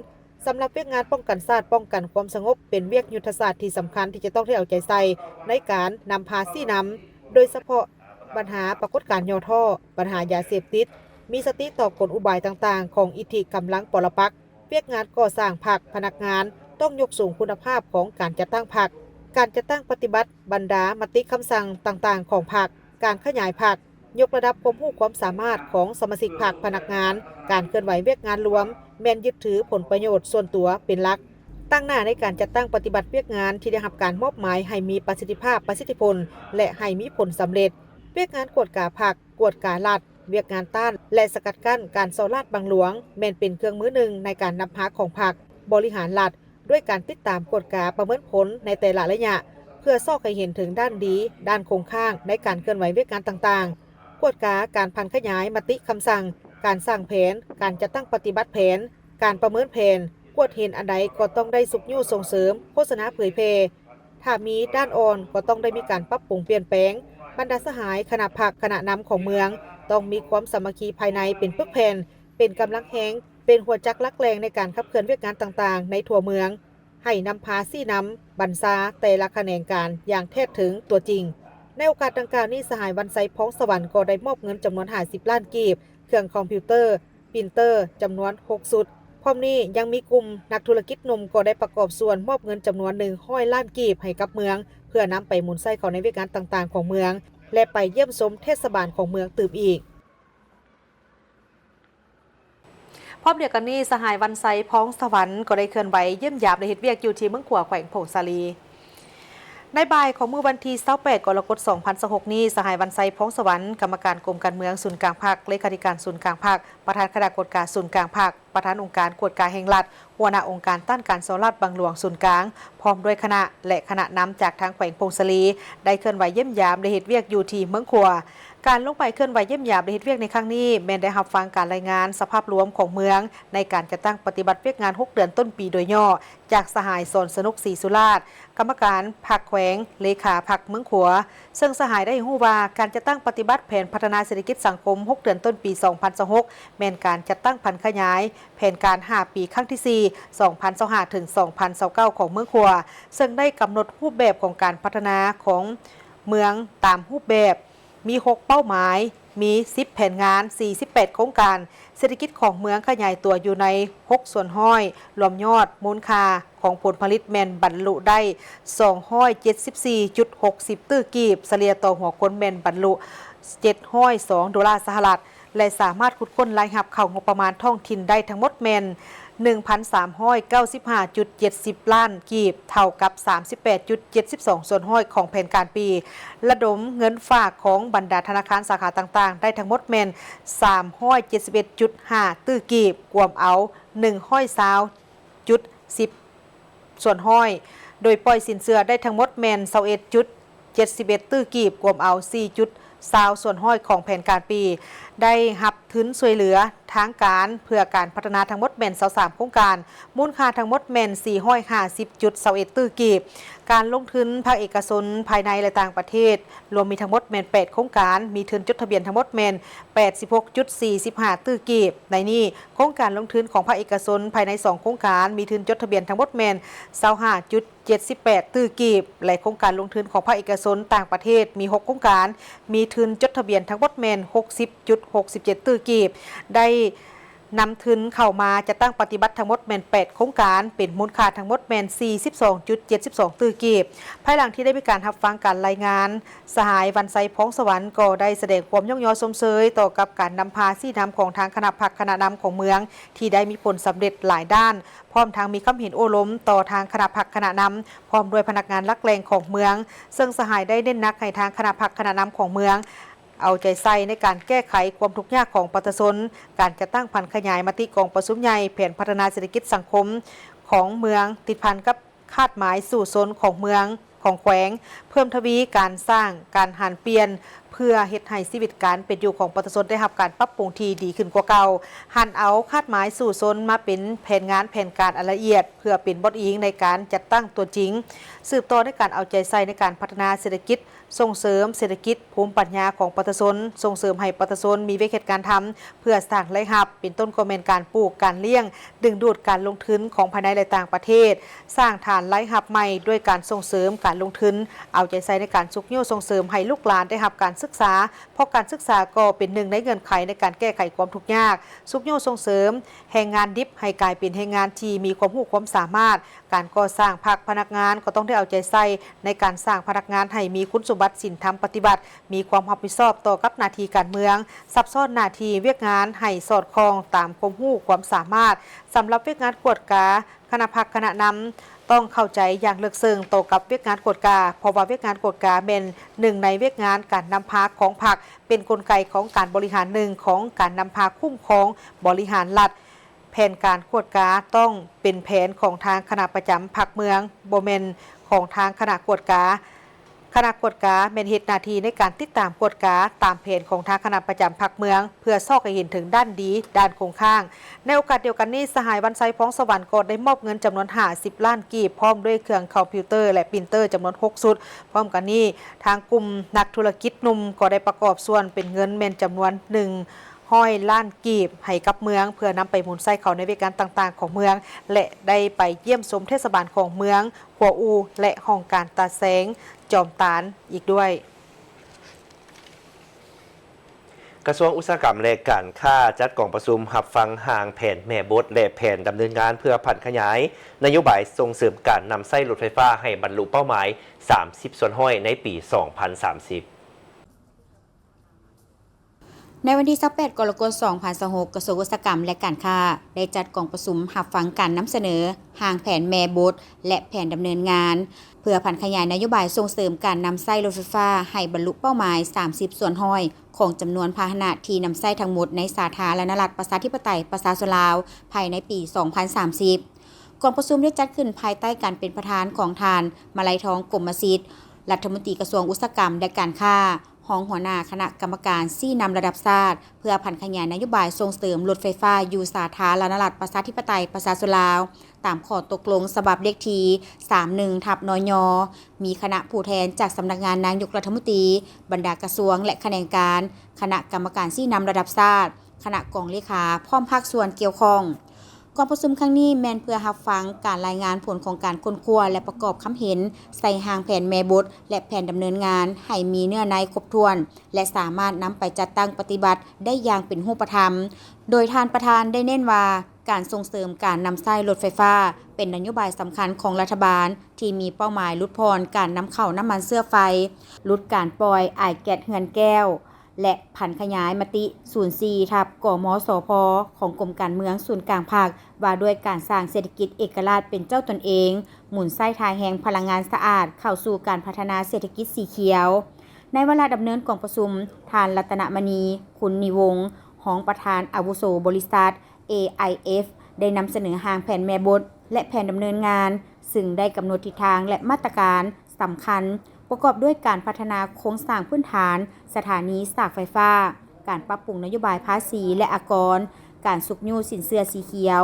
ສຳລັບວຽກງານປ້ອງກັນຊາດ, ປ້ອງກັນຄວາມສະຫງົບ ເປັນວຽກຍຸດທະສາດທີ່ສຳຄັນທີ່ຈະຕ້ອງໄດ້ເອົາໃຈໃສ່ໃນການນຳພາຊີ້ນຳ, ໂດຍສະເພາະບັນຫາປາກົດການຫຍໍ້ທໍ້, ບັນຫາຢາເສບຕິດ, ມີສະຕິຕໍ່ກົນອຸບາຍຕ່າງໆຂອງອິດທິກຳລັງປໍລະປັກ. ວຽກງານກໍ່ສ້າງພັກ, ພະນັກງານຕ້ອງຍົກສູງຄຸນນະພາບຂອງການຈັດຕັ້ງພັກ, ການຈັດຕັ້ງປະຕິບັດບັນດາມະຕິຄຳສັ່ງຕ່າງໆຂອງພັກ, ການຂະຫຍາຍພັກ, ຍົກລະດັບຄວາມຮູ້ຄວາມສາມາດຂອງສະມາຊິກພັກ, ພະນັກງານ, ການເຄື່ອນໄຫວວຽກງານລວມ ແມ່ນຍຶດຖືຜົນປະໂຫຍດສ່ວນຕົວເປັນຫຼັກ, ຕັ້ງໜ້າໃນການຈັດຕັ້ງປະຕິບັດວຽກງານທີ່ໄດ້ຮັບການມອບໝາຍໃຫ້ມີປະສິດທິພາບ, ປະສິດທິຜົນ ແລະ ໃຫ້ມີຜົນສຳເລັດ. ວຽກງານກວດກາພັກ, ກວດກາລັດ, ວຽກງານຕ້ານ ແລະ ສະກັດກັ້ນການສໍ້ລາດບັງຫຼວງ ແມ່ນເປັນເຄື່ອງມືໜຶ່ງໃນການນຳພາຂອງພັກບໍລິຫານລັດ, ດ້ວຍການຕິດຕາມກວດກາປະເມີນຜົນໃນແຕ່ລະໄລຍະ ເພື່ອຊອກໃຫ້ເຫັນເຖິງດ້ານດີ, ດ້ານຄົງຄ້າງໃນການເຄື່ອນໄຫວວຽກງານຕ່າງໆ, ກວດກາການຜັນຂະຫຍາຍມະຕິຄຳສັ່ງ, ການສ້າງແຜນ, ການຈັດຕັ້ງປະຕິບັດແຜນ, ການປະເມີນແຜນ, ກວດເຫັນອັນໃດກໍຕ້ອງໄດ້ຊຸກຍູ້ສົ່ງເສີມ, ໂຄສະນາເຜີຍແຜ່, ຖ້າມີດ້ານອ່ອນກໍຕ້ອງໄດ້ມີການປັບປຸງປ່ຽນແປງ. ບັນດາສະຫາຍຄະນະພັກຄະນະນຳຂອງເມືອງ ຕ້ອງມີຄວາມສາມັກຄີພາຍໃນເປັນປຶກແຜ່ນ, ເປັນກຳລັງແຮງ, ເປັນຫົວຈັກຫຼັກແຫຼ່ງໃນການຂັບເຄື່ອນວຽກງານຕ່າງໆໃນທົ່ວເມືອງ, ໃຫ້ນຳພາຊີ້ນຳບັນຊາແຕ່ລະຂະແໜງການຢ່າງແທດເຖິງຕົວຈິງ. ໃນໂອກາດດັ່ງກ່າວນີ້, ສະຫາຍ ວັນໄຊ ພອງສະຫວັນ ກໍໄດ້ມອບເງິນຈຳນວນຫ້າສິບລ້ານກີບ, ເຄື່ອງຄອມພິວເຕີ, ປຣິນເຕີ ຈຳນວນຫົກຊຸດ. ພ້ອມນີ້ຍັງມີກຸ່ມນັກທຸລະກິດໜຸ່ມກໍໄດ້ປະກອບສ່ວນມອບເງິນຈຳນວນໜຶ່ງຮ້ອຍລ້ານກີບໃຫ້ກັບເມືອງ ເພື່ອນຳໄປໝູນໃຊ້ເຂົ້າໃນວຽກງານຕ່າງໆຂອງເມືອງ ແລະ ໄປຢ້ຽມຊົມເທດສະບານຂອງເມືອງຕື່ມອີກ. ພ້ອມດຽວກັນນີ້, ສະຫາຍ ວັນໄຊ ພອງສະຫວັນ ກໍໄດ້ເຄື່ອນໄຫວຢ້ຽມຢາມ ແລະ ເຮັດວຽກຢູ່ທີ່ເມືອງຂວາ ແຂວງຜົ້ງສາລີ. ໃນບ່າຍຂອງມື້ວັນທີຊາວແປດ ກໍລະກົດ ສອງພັນຊາວຫົກນີ້, ສະຫາຍ ວັນໄຊ ພອງສະຫວັນ ກຳມະການກົມການເມືອງສູນກາງພັກ, ເລຂາທິການສູນກາງພັກ, ປະທານຄະນະກວດກາສູນກາງພັກ, ປະທານອົງການກວດກາແຫ່ງລັດ, ຫົວໜ້າອົງການຕ້ານການສໍ້ລາດບັງຫຼວງສູນກາງ ພ້ອມດ້ວຍຄະນະ ແລະ ຄະນະນຳຈາກທາງແຂວງຜົ້ງສາລີ ໄດ້ເຄື່ອນໄຫວຢ້ຽມຢາມ ແລະ ເຮັດວຽກຢູ່ທີ່ເມືອງຂວາ. ການລົງໄປເຄື່ອນໄຫວຢ້ຽມຢາມ ແລະ ເຮັດວຽກໃນຄັ້ງນີ້ ແມ່ນໄດ້ຮັບຟັງການລາຍງານສະພາບລວມຂອງເມືອງ ໃນການຈັດຕັ້ງປະຕິບັດວຽກງານຫົກເດືອນຕົ້ນປີໂດຍຫຍໍ້ ຈາກສະຫາຍ ສອນສະໜຸກ ສີສຸລາດ ກຳມະການພັກແຂວງ, ເລຂາພັກເມືອງຂວາ, ເຊິ່ງສະຫາຍໄດ້ໃຫ້ຮູ້ວ່າ ການຈັດຕັ້ງປະຕິບັດແຜນພັດທະນາເສດຖະກິດສັງຄົມຫົກເດືອນຕົ້ນປີສອງພັນຊາວຫົກ ແມ່ນການຈັດຕັ້ງຜັນຂະຫຍາຍແຜນການຫ້າປີຄັ້ງທີສີ່ ສອງພັນຊາວຫ້າ ເຖິງ ສອງພັນຊາວເກົ້າ ຂອງເມືອງຂວາ, ເຊິ່ງໄດ້ກຳນົດຮູບແບບຂອງການພັດທະນາຂອງເມືອງຕາມຮູບແບບ ມີຫົກເປົ້າໝາຍ, ມີສິບແຜນງານ, ສີ່ສິບແປດໂຄງການເສດຖະກິດຂອງເມືອງຂະຫຍາຍຕົວຢູ່ໃນຫົກສ່ວນຮ້ອຍ, ລວມຍອດມູນຄ່າຂອງຜົນຜະລິດແມ່ນບັນລຸໄດ້ສອງຮ້ອຍເຈັດສິບສີ່ຈຸດຫົກສິບຕື້ກີບ, ສະເລ່ຍຕໍ່ຫົວຄົນແມ່ນບັນລຸເຈັດຮ້ອຍສອງໂດລາສະຫະລັດ ແລະ ສາມາດຂຸດຄົ້ນລາຍຮັບເຂົ້າງົບປະມານທ້ອງຖິ່ນໄດ້ທັງໝົດແມ່ນ ໜຶ່ງພັນສາມຮ້ອຍເກົ້າສິບຫ້າຈຸດເຈັດສິບລ້ານກີບ ເທົ່າກັບສາມສິບແປດຈຸດເຈັດສິບສອງສ່ວນຮ້ອຍຂອງແຜນການປີ. ລະດົມເງິນຝາກຂອງບັນດາທະນາຄານສາຂາຕ່າງໆ ໄດ້ທັງໝົດແມ່ນສາມຮ້ອຍເຈັດສິບເອັດຈຸດຫ້າຕື້ກີບ, ກວມເອົາໜຶ່ງຮ້ອຍຊາວຈຸດສິບສ່ວນຮ້ອຍ, ໂດຍປ່ອຍສິນເຊື່ອໄດ້ທັງໝົດແມ່ນຊາວເອັດຈຸດ ເຈັດສິບເອັດຕື້ກີບ, ກວມເອົາສີ່ຈຸດຊາວສ່ວນຮ້ອຍຂອງແຜນການປີ. ໄດ້ຮັບທຶນຊ່ວຍເຫຼືອທາງການເພື່ອການພັດທະນາທັງໝົດແມ່ນຊາວສາມໂຄງການ, ມູນຄ່າທັງໝົດແມ່ນສີ່ຮ້ອຍຫ້າສິບຈຸດຊາວເອັດຕື້ກີບ. ການລົງທຶນພາກເອກະຊົນພາຍໃນ ແລະ ຕ່າງປະເທດ ລວມມີທັງໝົດແມ່ນແປດໂຄງການ, ມີທຶນຈົດທະບຽນທັງໝົດແມ່ນແປດສິບຫົກຈຸດສີ່ສິບຫ້າຕື້ກີບ. ໃນນີ້ ໂຄງການລົງທຶນຂອງພາກເອກະຊົນພາຍໃນສອງໂຄງການ ມີທຶນຈົດທະບຽນທັງໝົດແມ່ນຊາວຫ້າຈຸດ ເຈັດສິບແປດຕື້ກີບ ແລະ ໂຄງການລົງທຶນຂອງພາກເອກະຊົນຕ່າງປະເທດມີຫົກໂຄງການ, ມີທຶນຈົດທະບຽນທັງໝົດແມ່ນຫົກສິບຈຸດຫົກສິບເຈັດຕື້ກີບ, ໄດ້ນຳທຶນເຂົ້າມາຈັດຕັ້ງປະຕິບັດທັງໝົດແມ່ນແປດໂຄງການ, ເປັນມູນຄ່າທັງໝົດແມ່ນສີ່ສິບສອງຈຸດເຈັດສິບສອງຕື້ກີບ. ພາຍຫຼັງທີ່ໄດ້ມີການຮັບຟັງການລາຍງານ, ສະຫາຍ ວັນໄຊ ພອງສະຫວັນ ກໍໄດ້ສະແດງຄວາມຍ້ອງຍໍຊົມເຊີຍຕໍ່ກັບການນຳພາຊີ້ນຳຂອງທາງຄະນະພັກຄະນະນຳຂອງເມືອງ ທີ່ໄດ້ມີຜົນສຳເລັດຫຼາຍດ້ານ, ພ້ອມທັງມີຄຳເຫັນໂອ້ລົມຕໍ່ທາງຄະນະພັກຄະນະນຳ ພ້ອມດ້ວຍພະນັກງານຫຼັກແຫຼ່ງຂອງເມືອງ, ເຊິ່ງສະຫາຍໄດ້ເນັ້ນໜັກໃຫ້ທາງຄະນະພັກຄະນະນຳຂອງເມືອງ ເອົາໃຈໃສ່ໃນການແກ້ໄຂຄວາມທຸກຍາກຂອງປະຊາຊົນ, ການຈັດຕັ້ງຜັນຂະຫຍາຍມະຕິກອງປະຊຸມໃຫຍ່ແຜນພັດທະນາເສດຖະກິດສັງຄົມຂອງເມືອງ, ຕິດພັນກັບຄາດໝາຍສູ້ຊົນຂອງເມືອງ, ຂອງແຂວງ, ເພີ່ມທະວີການສ້າງການຫັນປ່ຽນ ເພື່ອເຮັດໃຫ້ຊີວິດການເປັນຢູ່ຂອງປະຊາຊົນໄດ້ຮັບການປັບປຸງທີ່ດີຂຶ້ນກວ່າເກົ່າ, ຫັນເອົາຄາດໝາຍສູ້ຊົນມາເປັນແຜນງານແຜນການອັນລະອຽດ ເພື່ອເປັນບ່ອນອີງໃນການຈັດຕັ້ງຕົວຈິງ, ສືບຕໍ່ໃນການເອົາໃຈໃສ່ໃນການພັດທະນາເສດຖະກິດ, ສົ່ງເສີມເສດຖະກິດ, ພູມປັນຍາຂອງປະຊາຊົນ, ສົ່ງເສີມໃຫ້ປະຊາຊົນມີວຽກເຮັດງານທຳ ເພື່ອສ້າງລາຍຮັບ, ເປັນຕົ້ນກໍແມ່ນການປູກ, ການລ້ຽງ, ດຶງດູດການລົງທຶນຂອງພາຍໃນ ແລະ ຕ່າງປະເທດ, ສ້າງຖານລາຍຮັບໃໝ່ດ້ວຍການສົ່ງເສີມການລົງທຶນ, ເອົາໃຈໃສ່ໃນການຊຸກຍູ້ສົ່ງເສີມໃຫ້ລູກຫຼານໄດ້ຮັບການສຶກສາ, ເພາະການສຶກສາກໍເປັນໜຶ່ງໃນເງື່ອນໄຂໃນການແກ້ໄຂຄວາມທຸກຍາກ, ຊຸກຍູ້ສົ່ງເສີມແຮງງານດິບໃຫ້ກາຍເປັນແຮງງານທີ່ມີຄວາມຮູ້ຄວາມສາມາດ. ການກໍ່ສ້າງພັກພະນັກງານກໍຕ້ອງໄດ້ເອົາໃຈໃສ່ໃນການສ້າງພະນັກງານໃຫ້ມີຄຸນສົມບັດສິນທຳປະຕິບັດ, ມີຄວາມຮັບຜິດຊອບຕໍ່ກັບໜ້າທີ່ການເມືອງ, ຊັບຊ້ອນໜ້າທີ່ວຽກງານໃຫ້ສອດຄ່ອງຕາມຄວາມຮູ້ຄວາມສາມາດ. ສຳລັບວຽກງານກວດກາ, ຄະນະພັກຄະນະນຳຕ້ອງເຂົ້າໃຈຢ່າງເລິກເຊິ່ງຕໍ່ກັບວຽກງານກວດກາ, ເພາະວ່າວຽກງານກວດກາແມ່ນໜຶ່ງໃນວຽກງານການນຳພາຂອງພັກ, ເປັນກົນໄກຂອງການບໍລິຫານໜຶ່ງຂອງການນຳພາຄຸ້ມຄອງບໍລິຫານລັດ. ແຜນການກວດກາຕ້ອງເປັນແຜນຂອງທາງຄະນະປະຈຳພັກເມືອງ, ບໍ່ແມ່ນຂອງທາງຄະນະກວດກາ. ຄະນະກວດກາແມ່ນເຮັດໜ້າທີ່ໃນການຕິດຕາມກວດກາຕາມແຜນຂອງທາງຄະນະປະຈຳພັກເມືອງ ເພື່ອຊອກໃຫ້ເຫັນເຖິງດ້ານດີ, ດ້ານຄົງຄ້າງ. ໃນໂອກາດດຽວກັນນີ້, ສະຫາຍ ວັນໄຊ ພອງສະຫວັນ ກໍໄດ້ມອບເງິນຈຳນວນຫ້າສິບລ້ານກີບ, ພ້ອມດ້ວຍເຄື່ອງຄອມພິວເຕີ ແລະ ປຣິນເຕີຈຳນວນຫົກຊຸດ. ພ້ອມກັນນີ້, ທາງກຸ່ມນັກທຸລະກິດໜຸ່ມກໍໄດ້ປະກອບສ່ວນເປັນເງິນແມ່ນຈຳນວນໜຶ່ງ ຮ້ອຍລ້ານກີບໃຫ້ກັບເມືອງ ເພື່ອນຳໄປໝູນໃຊ້ເຂົ້າໃນວຽກງານຕ່າງໆຂອງເມືອງ ແລະ ໄດ້ໄປຢ້ຽມຊົມເທດສະບານຂອງເມືອງຂົວອູ ແລະ ຫ້ອງການຕາແສງຈອມຕານອີກດ້ວຍ. ກະຊວງອຸດສາຫະກຳ ແລະ ການຄ້າ ຈັດກອງປະຊຸມຮັບຟັງຮ່າງແຜນແມ່ບົດ ແລະ ແຜນດຳເນີນງານເພື່ອຜັນຂະຫຍາຍນະໂຍບາຍສົ່ງເສີມການນຳໃຊ້ລົດໄຟຟ້າໃຫ້ບັນລຸເປົ້າໝາຍສາມສິບສ່ວນຮ້ອຍໃນປີສອງພັນສາມສິບ. ໃນວັນທີຊາວແປດ ກໍລະກົດ ສອງພັນຊາວຫົກ, ກະຊວງອຸດສາຫະກຳ ແລະ ການຄ້າ ໄດ້ຈັດກອງປະຊຸມຮັບຟັງການນຳສະເໜີຮ່າງແຜນແມ່ບົດ ແລະ ແຜນດຳເນີນງານ ເພື່ອຜັນຂະຫຍາຍນະໂຍບາຍສົ່ງເສີມການນຳໃຊ້ລົດໄຟຟ້າໃຫ້ບັນລຸເປົ້າໝາຍສາມສິບສ່ວນຮ້ອຍຂອງຈຳນວນພາຫະນະທີ່ນຳໃຊ້ທັງໝົດໃນສາທາລະນະລັດ ປະຊາທິປະໄຕ ປະຊາຊົນລາວ ພາຍໃນປີສອງພັນສາມສິບ. ກອງປະຊຸມໄດ້ຈັດຂຶ້ນພາຍໃຕ້ການເປັນປະທານຂອງທ່ານ ມະໄລທອງ ກົມມະສິດ ລັດຖະມົນຕີກະຊວງອຸດສາຫະກຳ ແລະ ການຄ້າ, ຮອງຫົວໜ້າຄະນະກຳມະການຊີ້ນຳລະດັບຊາດ ເພື່ອຜັນຂະຫຍາຍນະໂຍບາຍສົ່ງເສີມລົດໄຟຟ້າຢູ່ສາທາລະນະລັດ ປະຊາທິປະໄຕ ປະຊາຊົນລາວ ຕາມຂໍ້ຕົກລົງສະບັບເລກທີສາມໜຶ່ງ ທັບ ນຍ, ມີຄະນະຜູ້ແທນຈາກສຳນັກງານນາຍົກລັດຖະມົນຕີ, ບັນດາກະຊວງ ແລະ ຂະແໜງການ, ຄະນະກຳມະການຊີ້ນຳລະດັບຊາດ, ຄະນະກອງເລຂາ ພ້ອມພາກສ່ວນກ່ຽວຂ້ອງ. ກອງປະຊຸມຄັ້ງນີ້ແມ່ນເພື່ອຮັບຟັງການລາຍງານຜົນຂອງການຄົ້ນຄວ້າ ແລະ ປະກອບຄຳເຫັນໃສ່ຮ່າງແຜນແມ່ບົດ ແລະ ແຜນດຳເນີນງານໃຫ້ມີເນື້ອໃນຄົບຖ້ວນ ແລະ ສາມາດນຳໄປຈັດຕັ້ງປະຕິບັດໄດ້ຢ່າງເປັນຮູບປະທຳ. ໂດຍທ່ານປະທານໄດ້ເນັ້ນວ່າ ການສົ່ງເສີມການນຳໃຊ້ລົດໄຟຟ້າເປັນນະໂຍບາຍສຳຄັນຂອງລັດຖະບານ ທີ່ມີເປົ້າໝາຍຫຼຸດຜ່ອນການນຳເຂົ້ານ້ຳມັນເຊື້ອໄຟ, ຫຼຸດການປ່ອຍອາຍແກັສເຮືອນແກ້ວ, ແລະ ຜັນຂະຫຍາຍມະຕິສູນສີ່ທັບ ກມສພ ຂອງກົມການເມືອງສູນກາງພັກ ວ່າດ້ວຍການສ້າງເສດຖະກິດເອກະລາດເປັນເຈົ້າຕົນເອງ, ໝູນໃຊ້ທ່າແຮງພະລັງງານສະອາດເຂົ້າສູ່ການພັດທະນາເສດຖະກິດສີຂຽວ. ໃນວາລະດຳເນີນກອງປະຊຸມ, ທ່ານ ລັດຕະນະມະນີ ຄຸນນິວົງ ຮອງປະທານອາວຸໂສບໍລິສັດ ເອໄອເອັຟ ໄດ້ນຳສະເໜີຮ່າງແຜນແມ່ບົດ ແລະ ແຜນດຳເນີນງານ, ຊຶ່ງໄດ້ກຳນົດທິດທາງ ແລະ ມາດຕະການສຳຄັນ ປະກອບດ້ວຍການພັດທະນາໂຄງສ້າງພື້ນຖານສະຖານີສາກໄຟຟ້າ, ການປັບປຸງນະໂຍບາຍພາສີ ແລະ ອາກອນ, ການຊຸກຍູ້ສິນເຊື່ອສີຂຽວ,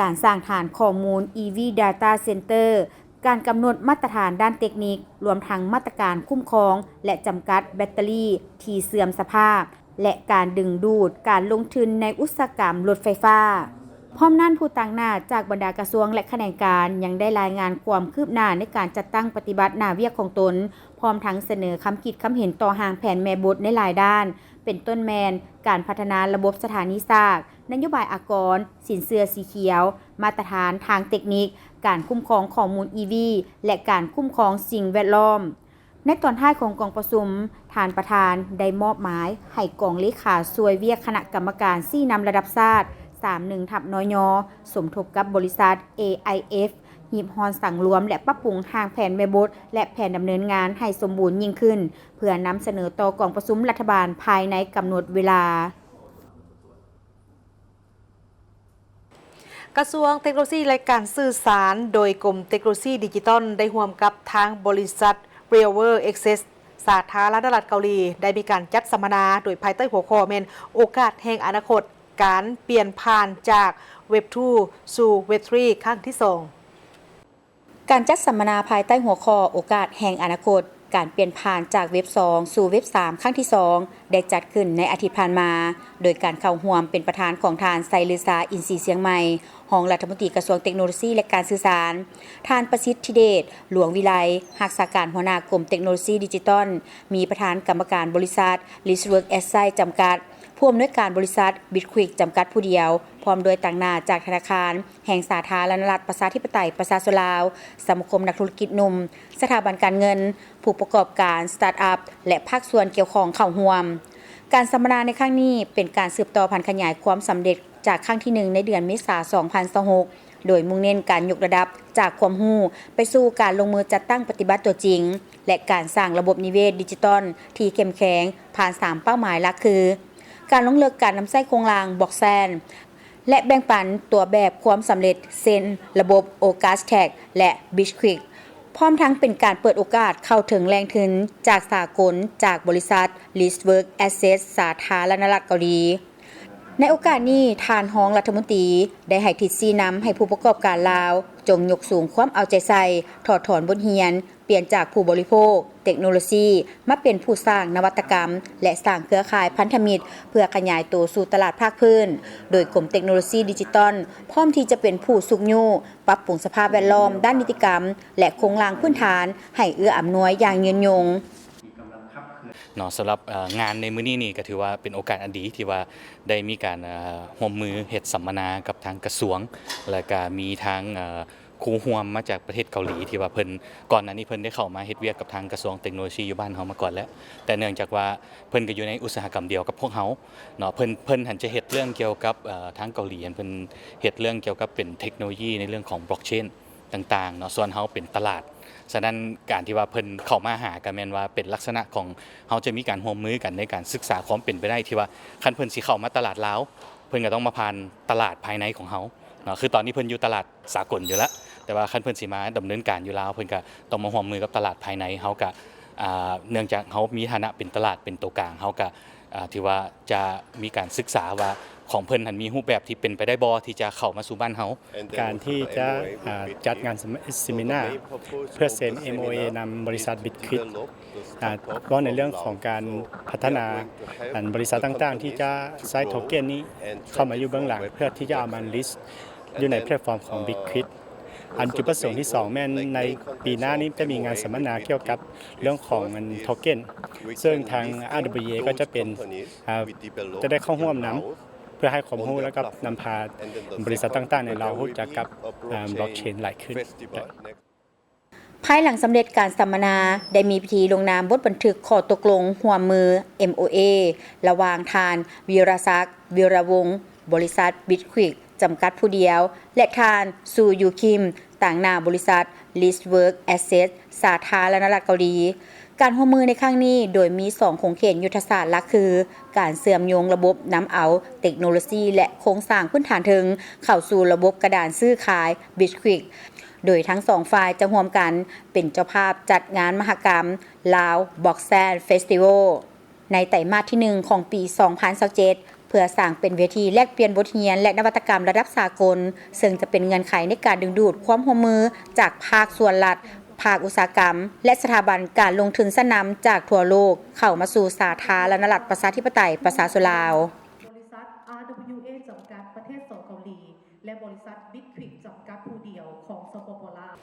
ການສ້າງຖານຂໍ້ມູນ ອີ ວີ Data Center, ການກຳນົດມາດຕະຖານດ້ານເຕັກນິກ, ລວມທັງມາດຕະການຄຸ້ມຄອງ ແລະ ຈຳກັດແບັດເຕີຣີທີ່ເສື່ອມສະພາບ ແລະ ການດຶງດູດການລົງທຶນໃນອຸດສາຫະກຳລົດໄຟຟ້າ. ພ້ອມນັ້ນ, ຜູ້ຕາງໜ້າຈາກບັນດາກະຊວງ ແລະ ຂະແໜງການ ຍັງໄດ້ລາຍງານຄວາມຄືບໜ້າໃນການຈັດຕັ້ງປະຕິບັດໜ້າວຽກຂອງຕົນ, ພ້ອມທັງສະເໜີຄຳຄິດຄຳເຫັນຕໍ່ຮ່າງແຜນແມ່ບົດໃນຫຼາຍດ້ານ, ເປັນຕົ້ນແມ່ນການພັດທະນາລະບົບສະຖານີສາກ, ນະໂຍບາຍອາກອນ, ສິນເຊື່ອສີຂຽວ, ມາດຕະຖານທາງເຕັກນິກ, ການຄຸ້ມຄອງຂໍ້ມູນ ອີ ວີ ແລະ ການຄຸ້ມຄອງສິ່ງແວດລ້ອມ. ໃນຕອນທ້າຍຂອງກອງປະຊຸມ, ທ່ານປະທານໄດ້ມອບໝາຍໃຫ້ກອງເລຂາຊ່ວຍວຽກຄະນະກຳມະການຊີ້ນຳລະດັບຊາດ ສາມໜຶ່ງ ທັບ ນຍ ສົມທົບກັບບໍລິສັດ ເອໄອເອັຟ ຮີບຮ້ອນສັງລວມ ແລະ ປັບປຸງຮ່າງແຜນແມ່ບົດ ແລະ ແຜນດຳເນີນງານໃຫ້ສົມບູນຍິ່ງຂຶ້ນ ເພື່ອນຳສະເໜີຕໍ່ກອງປະຊຸມລັດຖະບານພາຍໃນກຳນົດເວລາ. ກະຊວງເຕັກໂນໂລຊີ ແລະ ການສື່ສານ ໂດຍກົມເຕັກໂນໂລຊີດິຈິຕອນ ໄດ້ຮ່ວມກັບທາງບໍລິສັດ Realware Access ສາທາລະນະລັດເກົາຫຼີ ໄດ້ມີການຈັດສຳມະນາ ໂດຍພາຍໃຕ້ຫົວຂໍ້ແມ່ນ ໂອກາດແຫ່ງອະນາຄົດ ການປ່ຽນຜ່ານຈາກ Web ທູ ສູ່ Web ທຣີ ຄັ້ງທີສອງ. ການຈັດສຳມະນາພາຍໃຕ້ຫົວຂໍ້ ໂອກາດແຫ່ງອະນາຄົດ ການປ່ຽນຜ່ານຈາກ Web ສອງ ສູ່ Web ສາມ ຄັ້ງທີສອງ ໄດ້ຈັດຂຶ້ນໃນອາທິດຜ່ານມາ, ໂດຍການເຂົ້າຮ່ວມເປັນປະທານຂອງທ່ານ ໄຊລືຊາ ອິນສີຊຽງໃໝ່ ຮອງລັດຖະມົນຕີກະຊວງເຕັກໂນໂລຊີ ແລະ ການສື່ສານ, ທ່ານ ປະສິດທິເດດ ຫຼວງວິໄລ ຮັກສາການຫົວໜ້າກົມເຕັກໂນໂລຊີດິຈິຕອນ, ມີປະທານກຳມະການບໍລິສັດ Listwork Asset ຈຳກັດ, ຜູ້ອຳນວຍການບໍລິສັດ Bitquick ຈຳກັດຜູ້ດຽວ, ພ້ອມດ້ວຍຕາງໜ້າຈາກທະນາຄານ ແຫ່ງສາທາລະນະລັດປະຊາທິປະໄຕປະຊາຊົນລາວ, ສະມາຄົມນັກທຸລະກິດໜຸ່ມ, ສະຖາບັນການເງິນ, ຜູ້ປະກອບການ ສະຕາດອັບ ແລະ ພາກສ່ວນກ່ຽວຂ້ອງເຂົ້າຮ່ວມ. ການສຳມະນາໃນຄັ້ງນີ້ເປັນການສືບຕໍ່ຜັນຂະຫຍາຍຄວາມສຳເລັດຈາກຄັ້ງທີໜຶ່ງໃນເດືອນເມສາ ສອງພັນຊາວຫົກ ໂດຍມຸ່ງເນັ້ນການຍົກລະດັບຈາກຄວາມຮູ້ໄປສູ່ການລົງມືຈັດຕັ້ງປະຕິບັດຕົວຈິງ ແລະ ການສ້າງລະບົບນິເວດດິຈິຕອນທີ່ເຂັ້ມແຂງ ຜ່ານສາມເປົ້າໝາຍຫຼັກຄື ການລົງເລິກການນຳໃຊ້ໂຄງລ່າງ Blockchain ແລະ ແບ່ງປັນຕົວແບບຄວາມສຳເລັດ ເຊັ່ນ ລະບົບ Ogastack ແລະ Bitquick ພ້ອມທັງເປັນການເປີດໂອກາດເຂົ້າເຖິງແຫຼ່ງທຶນຈາກສາກົນ ຈາກບໍລິສັດ Listwork Asset ສາທາລະນະລັດເກົາຫຼີ. ໃນໂອກາດນີ້, ທ່ານຮອງລັດຖະມົນຕີໄດ້ໃຫ້ທິດຊີ້ນຳໃຫ້ຜູ້ປະກອບການລາວ ຈົ່ງຍົກສູງຄວາມເອົາໃຈໃສ່, ຖອດຖອນບົດຮຽນ, ປ່ຽນຈາກຜູ້ບໍລິໂພກເຕັກໂນໂລຊີ ມາເປັນຜູ້ສ້າງນະວັດຕະກຳ ແລະ ສ້າງເຄືອຂ່າຍພັນທະມິດ ເພື່ອຂະຫຍາຍໂຕສູ່ຕະຫຼາດພາກພື້ນ, ໂດຍກົມເຕັກໂນໂລຊີດິຈິຕອນ ພ້ອມທີ່ຈະເປັນຜູ້ຊຸກຍູ້ ປັບປຸງສະພາບແວດລ້ອມດ້ານນິຕິກຳ ແລະ ໂຄງລ່າງພື້ນຖານ ໃຫ້ເອື້ອອຳນວຍຢ່າງຍືນຍົງ. ເນາະ ສຳລັບ ເອີ ງານໃນມື້ນີ້ນີ້ ກໍຖືວ່າເປັນໂອກາດອັນດີທີ່ວ່າໄດ້ມີການ ເອີ ຮ່ວມມືເຮັດສຳມະນາກັບທາງກະຊວງ ແລະ ກະມີທາງ ເອີ ຄູ່ຮ່ວມມາຈາກປະເທດເກົາຫຼີ ທີ່ວ່າເພິ່ນ ກ່ອນໜ້ານີ້ເພິ່ນໄດ້ເຂົ້າມາເຮັດວຽກກັບທາງກະຊວງເຕັກໂນໂລຊີຢູ່ບ້ານເຮົາມາກ່ອນແລ້ວ, ແຕ່ເນື່ອງຈາກວ່າເພິ່ນກໍຢູ່ໃນອຸດສາຫະກຳດຽວກັບພວກເຮົາເນາະ, ເພິ່ນ ເພິ່ນຫັ້ນຈະເຮັດເລື່ອງກ່ຽວກັບ ເອີ ທາງເກົາຫຼີຫັ້ນ ເພິ່ນເຮັດເລື່ອງກ່ຽວກັບເປັນເຕັກໂນໂລຢີໃນເລື່ອງຂອງ Blockchain ຕ່າງໆເນາະ, ສ່ວນເຮົາເປັນຕະຫຼາດ. ສະນັ້ນ ການທີ່ວ່າເພິ່ນເຂົ້າມາຫາ ກໍແມ່ນວ່າເປັນລັກສະນະຂອງເຮົາຈະມີການຮ່ວມມືກັນໃນການສຶກສາຄວາມເປັນໄປໄດ້ ທີ່ວ່າຄັນເພິ່ນຊິເຂົ້າມາຕະຫຼາດລາວ ເພິ່ນກໍຕ້ອງມາຜ່ານຕະຫຼາດພາຍໃນຂອງເຮົາເນາະ. ຄືຕອນນີ້ເພິ່ນຢູ່ຕະຫຼາດສາກົນຢູ່ແລ້ວ, ແຕ່ວ່າຄັນເພິ່ນຊິມາດຳເນີນການຢູ່ລາວ ເພິ່ນກໍຕ້ອງມາຮ່ວມມືກັບຕະຫຼາດພາຍໃນ. ເຮົາກໍ ອ່າ ເນື່ອງຈາກເຮົາມີຖານະເປັນຕະຫຼາດເປັນໂຕກາງ, ເຮົາກໍ ອ່າ ຖືວ່າຈະມີການສຶກສາວ່າຂອງເພິ່ນຫັ້ນມີຮູບແບບທີ່ເປັນໄປໄດ້ບໍ່ທີ່ຈະເຂົ້າມາສູ່ບ້ານເຮົາ. ການທີ່ຈະ ອ່າ ຈັດງານເຊັມ ເຊັມມິນາເພື່ອເຊັນ ເອັມ ໂອ ເອ ນຳບໍລິສັດ Bitquick ອ່າ ເວົ້າໃນເລື່ອງຂອງການພັດທະນາ ອັນ ບໍລິສັດຕ່າງໆທີ່ຈະໃຊ້ໂທເກັນນີ້ເຂົ້າມາຢູ່ເບື້ອງຫຼັງ ເພື່ອທີ່ຈະເອົາມາ list ຢູ່ໃນແພລດຟອມຂອງ Bitquick. ອັນຈຸດປະສົງທີສອງແມ່ນໃນປີໜ້ານີ້ຈະມີງານສຳມະນາກ່ຽວກັບເລື່ອງຂອງອັນໂທເກັນ ເຊິ່ງທາງ ອາດາບເບິນຢູເອ ກໍຈະເປັນ ອ່າ ຈະໄດ້ເຂົ້າຮ່ວມນຳ ເພື່ອໃຫ້ຄວາມຮູ້ ແລ້ວກໍນຳພາບໍລິສັດຕ່າງໆໃນລາວຮູ້ຈັກກັບ ອ່າ Blockchain ຫຼາຍຂຶ້ນ. ພາຍຫຼັງສຳເລັດການສຳມະນາ, ໄດ້ມີພິທີລົງນາມບົດບັນທຶກຂໍ້ຕົກລົງຮ່ວມມື ເອັມໂອເອ ລະຫວ່າງທ່ານ ວິລະສັກ ວິລະວົງ, ບໍລິສັດ ບິດຄວິກ ຈຳກັດຜູ້ດຽວ ແລະ ທ່ານ ຊູ ຢູຄິມ, ຕາງໜ້າບໍລິສັດ ລິດເວີກ ແອັດເຊັດ ສາທາລະນະລັດເກົາຫຼີ. ການຮ່ວມມືໃນຄັ້ງນີ້ ໂດຍມີສອງຂົງເຂດຍຸດທະສາດຫຼັກຄື ການເຊື່ອມໂຍງລະບົບນຳເອົາເຕັກໂນໂລຊີ ແລະ ໂຄງສ້າງພື້ນຖານເທິງເຂົ້າສູ່ລະບົບກະດານຊື້ຂາຍ ບິດຄວິກ ໂດຍທັງສອງຝ່າຍຈະຮ່ວມກັນເປັນເຈົ້າພາບຈັດງານມະຫະກຳ Lao Blockchain Festival ໃນໄຕມາດທີໜຶ່ງຂອງປີສອງພັນຊາວເຈັດ ເພື່ອສ້າງເປັນເວທີແລກປ່ຽນບົດຮຽນ ແລະ ນະວັດຕະກຳລະດັບສາກົນ, ເຊິ່ງຈະເປັນເງື່ອນໄຂໃນການດຶງດູດຄວາມຮ່ວມມືຈາກພາກສ່ວນລັດ, ພາກອຸດສາຫະກຳ ແລະ ສະຖາບັນການລົງທຶນຊັ້ນນຳຈາກທົ່ວໂລກເຂົ້າມາສູ່ສາທາລະນະລັດປະຊາທິປະໄຕປະຊາຊົນລາວ. ບໍລິສັດ ອາດັບເບິນຢູເອ ຈຳກັດ ປະເທດສປເກົາຫຼີ ແລະ ບໍລິສັດ ບິດຄວິກ ຈຳກັດຜູ້ດຽວ ຂອງ ສປປ ລາວ.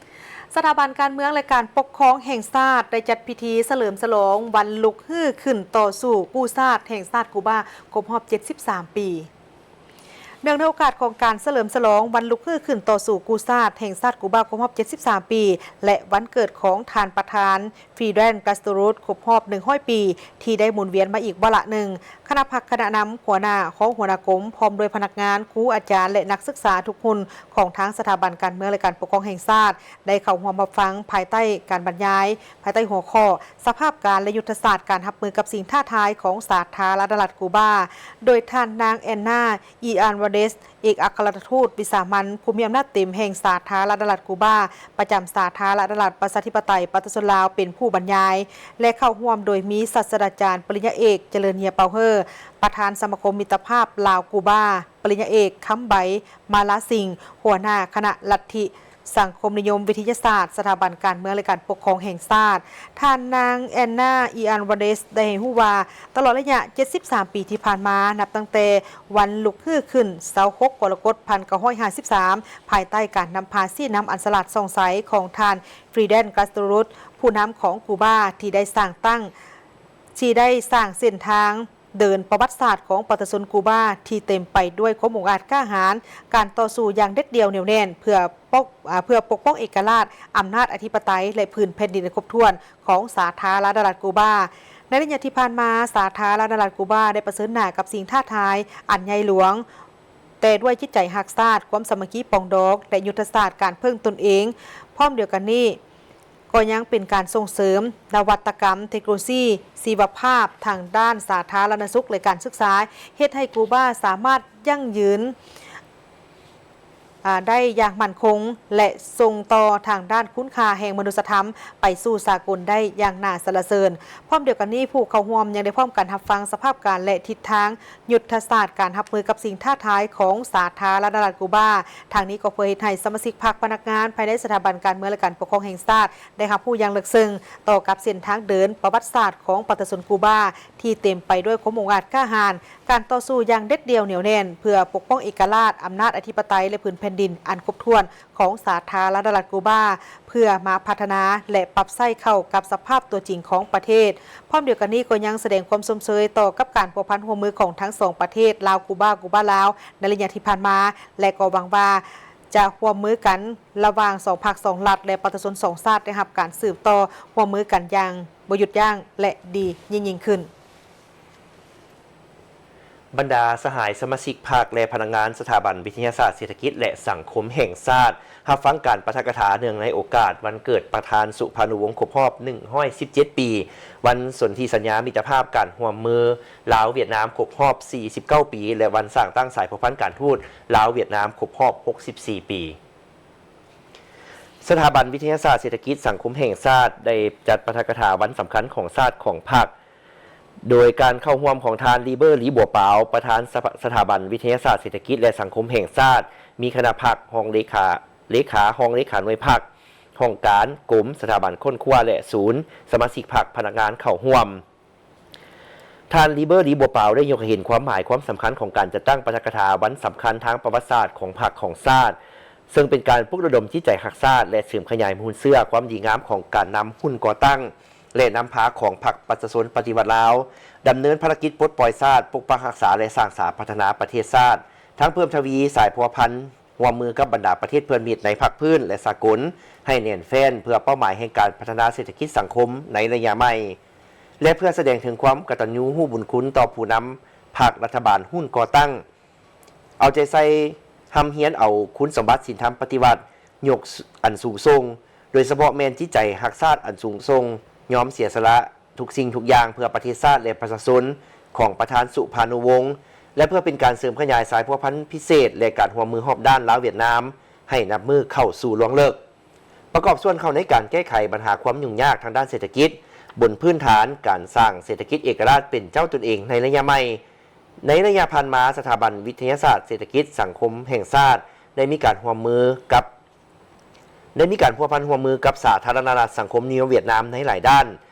ສະຖາບັນການເມືອງ ແລະ ການປົກຄອງແຫ່ງຊາດ ໄດ້ຈັດພິທີສະເຫຼີມສະຫຼອງວັນລຸກຮືຂຶ້ນຕໍ່ສູ້ກູ້ຊາດແຫ່ງຊາດກູບາ ຄົບຮອບເຈັດສິບສາມປີ. ເນື່ອງໃນໂອກາດຂອງການສະເຫຼີມສະຫຼອງວັນລຸກຮືຂຶ້ນຕໍ່ສູ້ກູ້ຊາດແຫ່ງຊາດກູບາ ຄົບຮອບເຈັດສິບສາມປີ ແລະ ວັນເກີດຂອງທ່ານປະທານ ຟີເດນ ກາສໂຕຣຸດ ຄົບຮອບໜຶ່ງຮ້ອຍປີ ທີ່ໄດ້ໝູນວຽນມາອີກວາລະໜຶ່ງ, ຄະນະພັກຄະນະນຳ, ຫົວໜ້າ, ຮອງຫົວໜ້າກົມ, ພ້ອມດ້ວຍພະນັກງານ, ຄູອາຈານ ແລະ ນັກສຶກສາທຸກຄົນຂອງທາງສະຖາບັນການເມືອງ ແລະ ການປົກຄອງແຫ່ງຊາດ ໄດ້ເຂົ້າຮ່ວມຮັບຟັງພາຍໃຕ້ການບັນຍາຍ ພາຍໃຕ້ຫົວຂໍ້ ສະພາບການ ແລະ ຍຸດທະສາດການຮັບມືກັບສິ່ງທ້າທາຍຂອງສາທາລະນະລັດກູບາ ໂດຍທ່ານນາງ ແອນນາ ອີອານວາເດສ ເອກອັກຄະລັດຖະທູດວິສາມັນຜູ້ມີອຳນາດເຕັມແຫ່ງສາທາລະນະລັດກູບາ ປະຈຳສາທາລະນະລັດປະຊາທິປະໄຕປະຊາຊົນລາວ ເປັນຜູ້ບັນຍາຍ ແລະ ເຂົ້າຮ່ວມໂດຍມີສາດສະດາຈານປະລິນຍາເອກ ຈະເລີນເຍຍເປົາເຮີ ປະທານສະມາຄົມມິດຕະພາບລາວ-ກູບາ, ປະລິນຍາເອກ ຄຳໃບ ມາລາສິງ ຫົວໜ້າຄະນະລັດທິ ສັງຄົມນິຍົມວິທະຍາສາດ ສະຖາບັນການເມືອງ ແລະ ການປົກຄອງແຫ່ງຊາດ. ທ່ານນາງ ແອນນາ ອີອານວາເດສ ໄດ້ໃຫ້ຮູ້ວ່າ ຕະຫຼອດໄລຍະເຈັດສິບສາມປີທີ່ຜ່ານມາ, ນັບຕັ້ງແຕ່ວັນລຸກຮືຂຶ້ນຊາວຫົກ ກໍລະກົດ ພັນເກົ້າຮ້ອຍຫ້າສິບສາມ ພາຍໃຕ້ການນຳພາຊີ້ນຳອັນສະຫຼາດສ່ອງໃສຂອງທ່ານ ຟີເດນ ກາສໂຕຣຸດ ຜູ້ນຳຂອງກູບາ ທີ່ໄດ້ສ້າງຕັ້ງ ທີ່ໄດ້ສ້າງເສັ້ນທາງ ເດີນປະຫວັດສາດຂອງປະຊາຊົນກູບາທີ່ເຕັມໄປດ້ວຍຄວາມອົງອາດກ້າຫານ, ການຕໍ່ສູ້ຢ່າງເດັດດ່ຽວໜຽວແໜ້ນເພື່ອປົກ ອາ ເພື່ອປົກປ້ອງເອກະລາດ, ອຳນາດອະທິປະໄຕ ແລະ ພື້ນແຜ່ນດິນອັນຄົບຖ້ວນຂອງສາທາລະນະລັດກູບາ. ໃນໄລຍະທີ່ຜ່ານມາ, ສາທາລະນະລັດກູບາໄດ້ປະເຊີນໜ້າກັບສິ່ງທ້າທາຍອັນໃຫຍ່ຫຼວງ, ແຕ່ດ້ວຍຈິດໃຈຮັກຊາດ, ຄວາມສາມັກຄີປອງດອງ ແລະ ຍຸດທະສາດການເພິ່ງຕົນເອງ. ພ້ອມດຽວກັນນີ້, ກໍຍັງເປັນການສົ່ງເສີມນະວັດຕະກຳເທັກໂນໂລຊີຊີວະພາບທາງດ້ານສາທາລະນະສຸກ ແລະ ການສຶກສາ, ເຮັດໃຫ້ກູບາສາມາດຢັ້ງຢືນ ອາ ໄດ້ຢ່າງໝັ້ນຄົງ ແລະ ສົ່ງຕໍ່ທາງດ້ານຄຸນຄ່າແຫ່ງມະນຸດສະທຳໄປສູ່ສາກົນໄດ້ຢ່າງໜ້າສັນລະເສີນ. ພ້ອມດຽວກັນນີ້, ຜູ້ເຂົ້າຮ່ວມຍັງໄດ້ພ້ອມກັນຮັບຟັງສະພາບການ ແລະ ທິດທາງ ຍຸດທະສາດການຮັບມືກັບສິ່ງທ້າທາຍຂອງສາທາລະນະລັດກູບາ. ທາງນີ້ກໍເພື່ອເຮັດໃຫ້ສະມາຊິກພັກ, ພະນັກງານພາຍໃນສະຖາບັນການເມືອງ ແລະ ການປົກຄອງແຫ່ງຊາດ ໄດ້ຮັບຮູ້ຢ່າງເລິກເຊິ່ງຕໍ່ກັບເສັ້ນທາງເດີນປະຫວັດສາດຂອງປະຊາຊົນກູບາ ທີ່ເຕັມໄປດ້ວຍຄວາມອົງອາດກ້າຫານ, ການຕໍ່ສູ້ຢ່າງເດັດດ່ຽວໜຽວແໜ້ນ ເພື່ອປົກປ້ອງເອກະລາດ, ອຳນາດອະທິປະໄຕ ແລະ ພື້ນແຜ່ນດິນອັນຄົບຖ້ວນ ຂອງສາທາລະນະລັດກູບາ ເພື່ອມາພັດທະນາ ແລະ ປັບໃຊ້ເຂົ້າກັບສະພາບຕົວຈິງຂອງປະເທດ. ພ້ອມດຽວກັນນີ້ກໍຍັງສະແດງຄວາມຊົມເຊີຍຕໍ່ກັບການພົວພັນຮ່ວມມືຂອງທັງສອງປະເທດ ລາວ-ກູບາ, ກູບາ-ລາວ ໃນໄລຍະທີ່ຜ່ານມາ ແລະ ກໍຫວັງວ່າຈະຮ່ວມມືກັນລະຫວ່າງສອງພັກສອງລັດ ແລະ ປະຊາຊົນສອງຊາດ ໄດ້ຮັບການສືບຕໍ່ຮ່ວມມືກັນຢ່າງບໍ່ຢຸດຢັ້ງ ແລະ ດີຍິ່ງໆຂຶ້ນ. ບັນດາສະຫາຍສະມາຊິກພັກ ແລະ ພະນັກງານສະຖາບັນວິທະຍາສາດເສດຖະກິດ ແລະ ສັງຄົມແຫ່ງຊາດ ຮັບຟັງການປາຖະກະຖາເນື່ອງໃນໂອກາດວັນເກີດປະທານສຸພານຸວົງຄົບຮອບໜຶ່ງຮ້ອຍສິບເຈັດປີ, ວັນສົນທິສັນຍາມິດຕະພາບການຮ່ວມມືລາວ-ຫວຽດນາມຄົບຮອບສີ່ສິບເກົ້າປີ ແລະ ວັນສ້າງຕັ້ງສາຍພົວພັນການທູດລາວ-ຫວຽດນາມຄົບຮອບຫົກສິບສີ່ປີ. ສະຖາບັນວິທະຍາສາດເສດຖະກິດສັງຄົມແຫ່ງຊາດ ໄດ້ຈັດປາຖະກະຖາວັນສຳຄັນຂອງຊາດຂອງພັກ ໂດຍການເຂົ້າຮ່ວມຂອງທ່ານ ລີເບີ ລີບົວປາວ ປະທານສະ ສະຖາບັນວິທະຍາສາດເສດຖະກິດ ແລະ ສັງຄົມແຫ່ງຊາດ, ມີຄະນະພັກ, ຮອງເລຂາ, ເລຂາ, ຮອງເລຂາໜ່ວຍພັກ, ຫ້ອງການ, ກົມ, ສະຖາບັນຄົ້ນຄວ້າ ແລະ ສູນ, ສະມາຊິກພັກ, ພະນັກງານເຂົ້າຮ່ວມ. ທ່ານ ລີເບີ ລີບົວປາວ ໄດ້ຍົກໃຫ້ເຫັນຄວາມໝາຍຄວາມສຳຄັນຂອງການຈັດຕັ້ງປາຖະກະຖາວັນສຳຄັນທາງປະຫວັດສາດຂອງພັກຂອງຊາດ, ເຊິ່ງເປັນການປຸກລະດົມຈິດໃຈຮັກຊາດ ແລະ ເສີມຂະຫຍາຍມູນເຊື້ອຄວາມດີງາມຂອງການນຳຮຸ່ນກໍ່ຕັ້ງ ແລະ ນຳພາຂອງພັກປະຊາຊົນປະຕິວັດລາວ ດຳເນີນພາລະກິດປົດປ່ອຍຊາດ, ປົກປັກຮັກສາ ແລະ ສ້າງສາພັດທະນາປະເທດຊາດ, ທັງເພີ່ມທະວີສາຍພົວພັນ ຮ່ວມມືກັບບັນດາປະເທດເພື່ອນມິດໃນພາກພື້ນ ແລະ ສາກົນ ໃຫ້ແໜ້ນແຟ້ນ ເພື່ອເປົ້າໝາຍແຫ່ງການພັດທະນາເສດຖະກິດສັງຄົມໃນໄລຍະໃໝ່ ແລະ ເພື່ອສະແດງເຖິງຄວາມກະຕັນຍູຮູ້ບຸນຄຸນຕໍ່ຜູ້ນຳພັກລັດຖະບານຮຸ່ນກໍ່ຕັ້ງ. ເອົາໃຈໃສ່ຮ່ຳຮຽນເອົາຄຸນສົມບັດສິນທຳປະຕິວັດຍົກອັນສູງສົ່ງ, ໂດຍສະເພາະແມ່ນຈິດໃຈຮັກຊາດອັນສູງສົ່ງ, ຍອມເສຍສະຫຼະທຸກສິ່ງທຸກຢ່າງເພື່ອປະເທດຊາດ ແລະ ປະຊາຊົນຂອງປະທານສຸພານຸວົງ ແລະ ເພື່ອເປັນການເສີມຂະຫຍາຍສາຍພົວພັນພິເສດ ແລະ ການຮ່ວມມືຮອບດ້ານລາວ-ຫວຽດນາມ ໃຫ້ນັບມື້ເຂົ້າສູ່ລວງເລິກ. ປະກອບສ່ວນເຂົ້າໃນການແກ້ໄຂບັນຫາຄວາມຫຍຸ້ງຍາກທາງດ້ານເສດຖະກິດ ບົນພື້ນຖານການສ້າງເສດຖະກິດເອກະລາດເປັນເຈົ້າຕົນເອງໃນໄລຍະໃໝ່. ໃນໄລຍະຜ່ານມາ, ສະຖາບັນວິທະຍາສາດເສດຖະກິດສັງຄົມແຫ່ງຊາດ ໄດ້ມີການຮ່ວມມືກັບ ໄດ້ມີການພົວພັນຮ່ວມມືກັບສາທາລະນະລັດສັງຄົມນິຍົມຫວຽດນາມໃນຫຼາຍດ້ານ,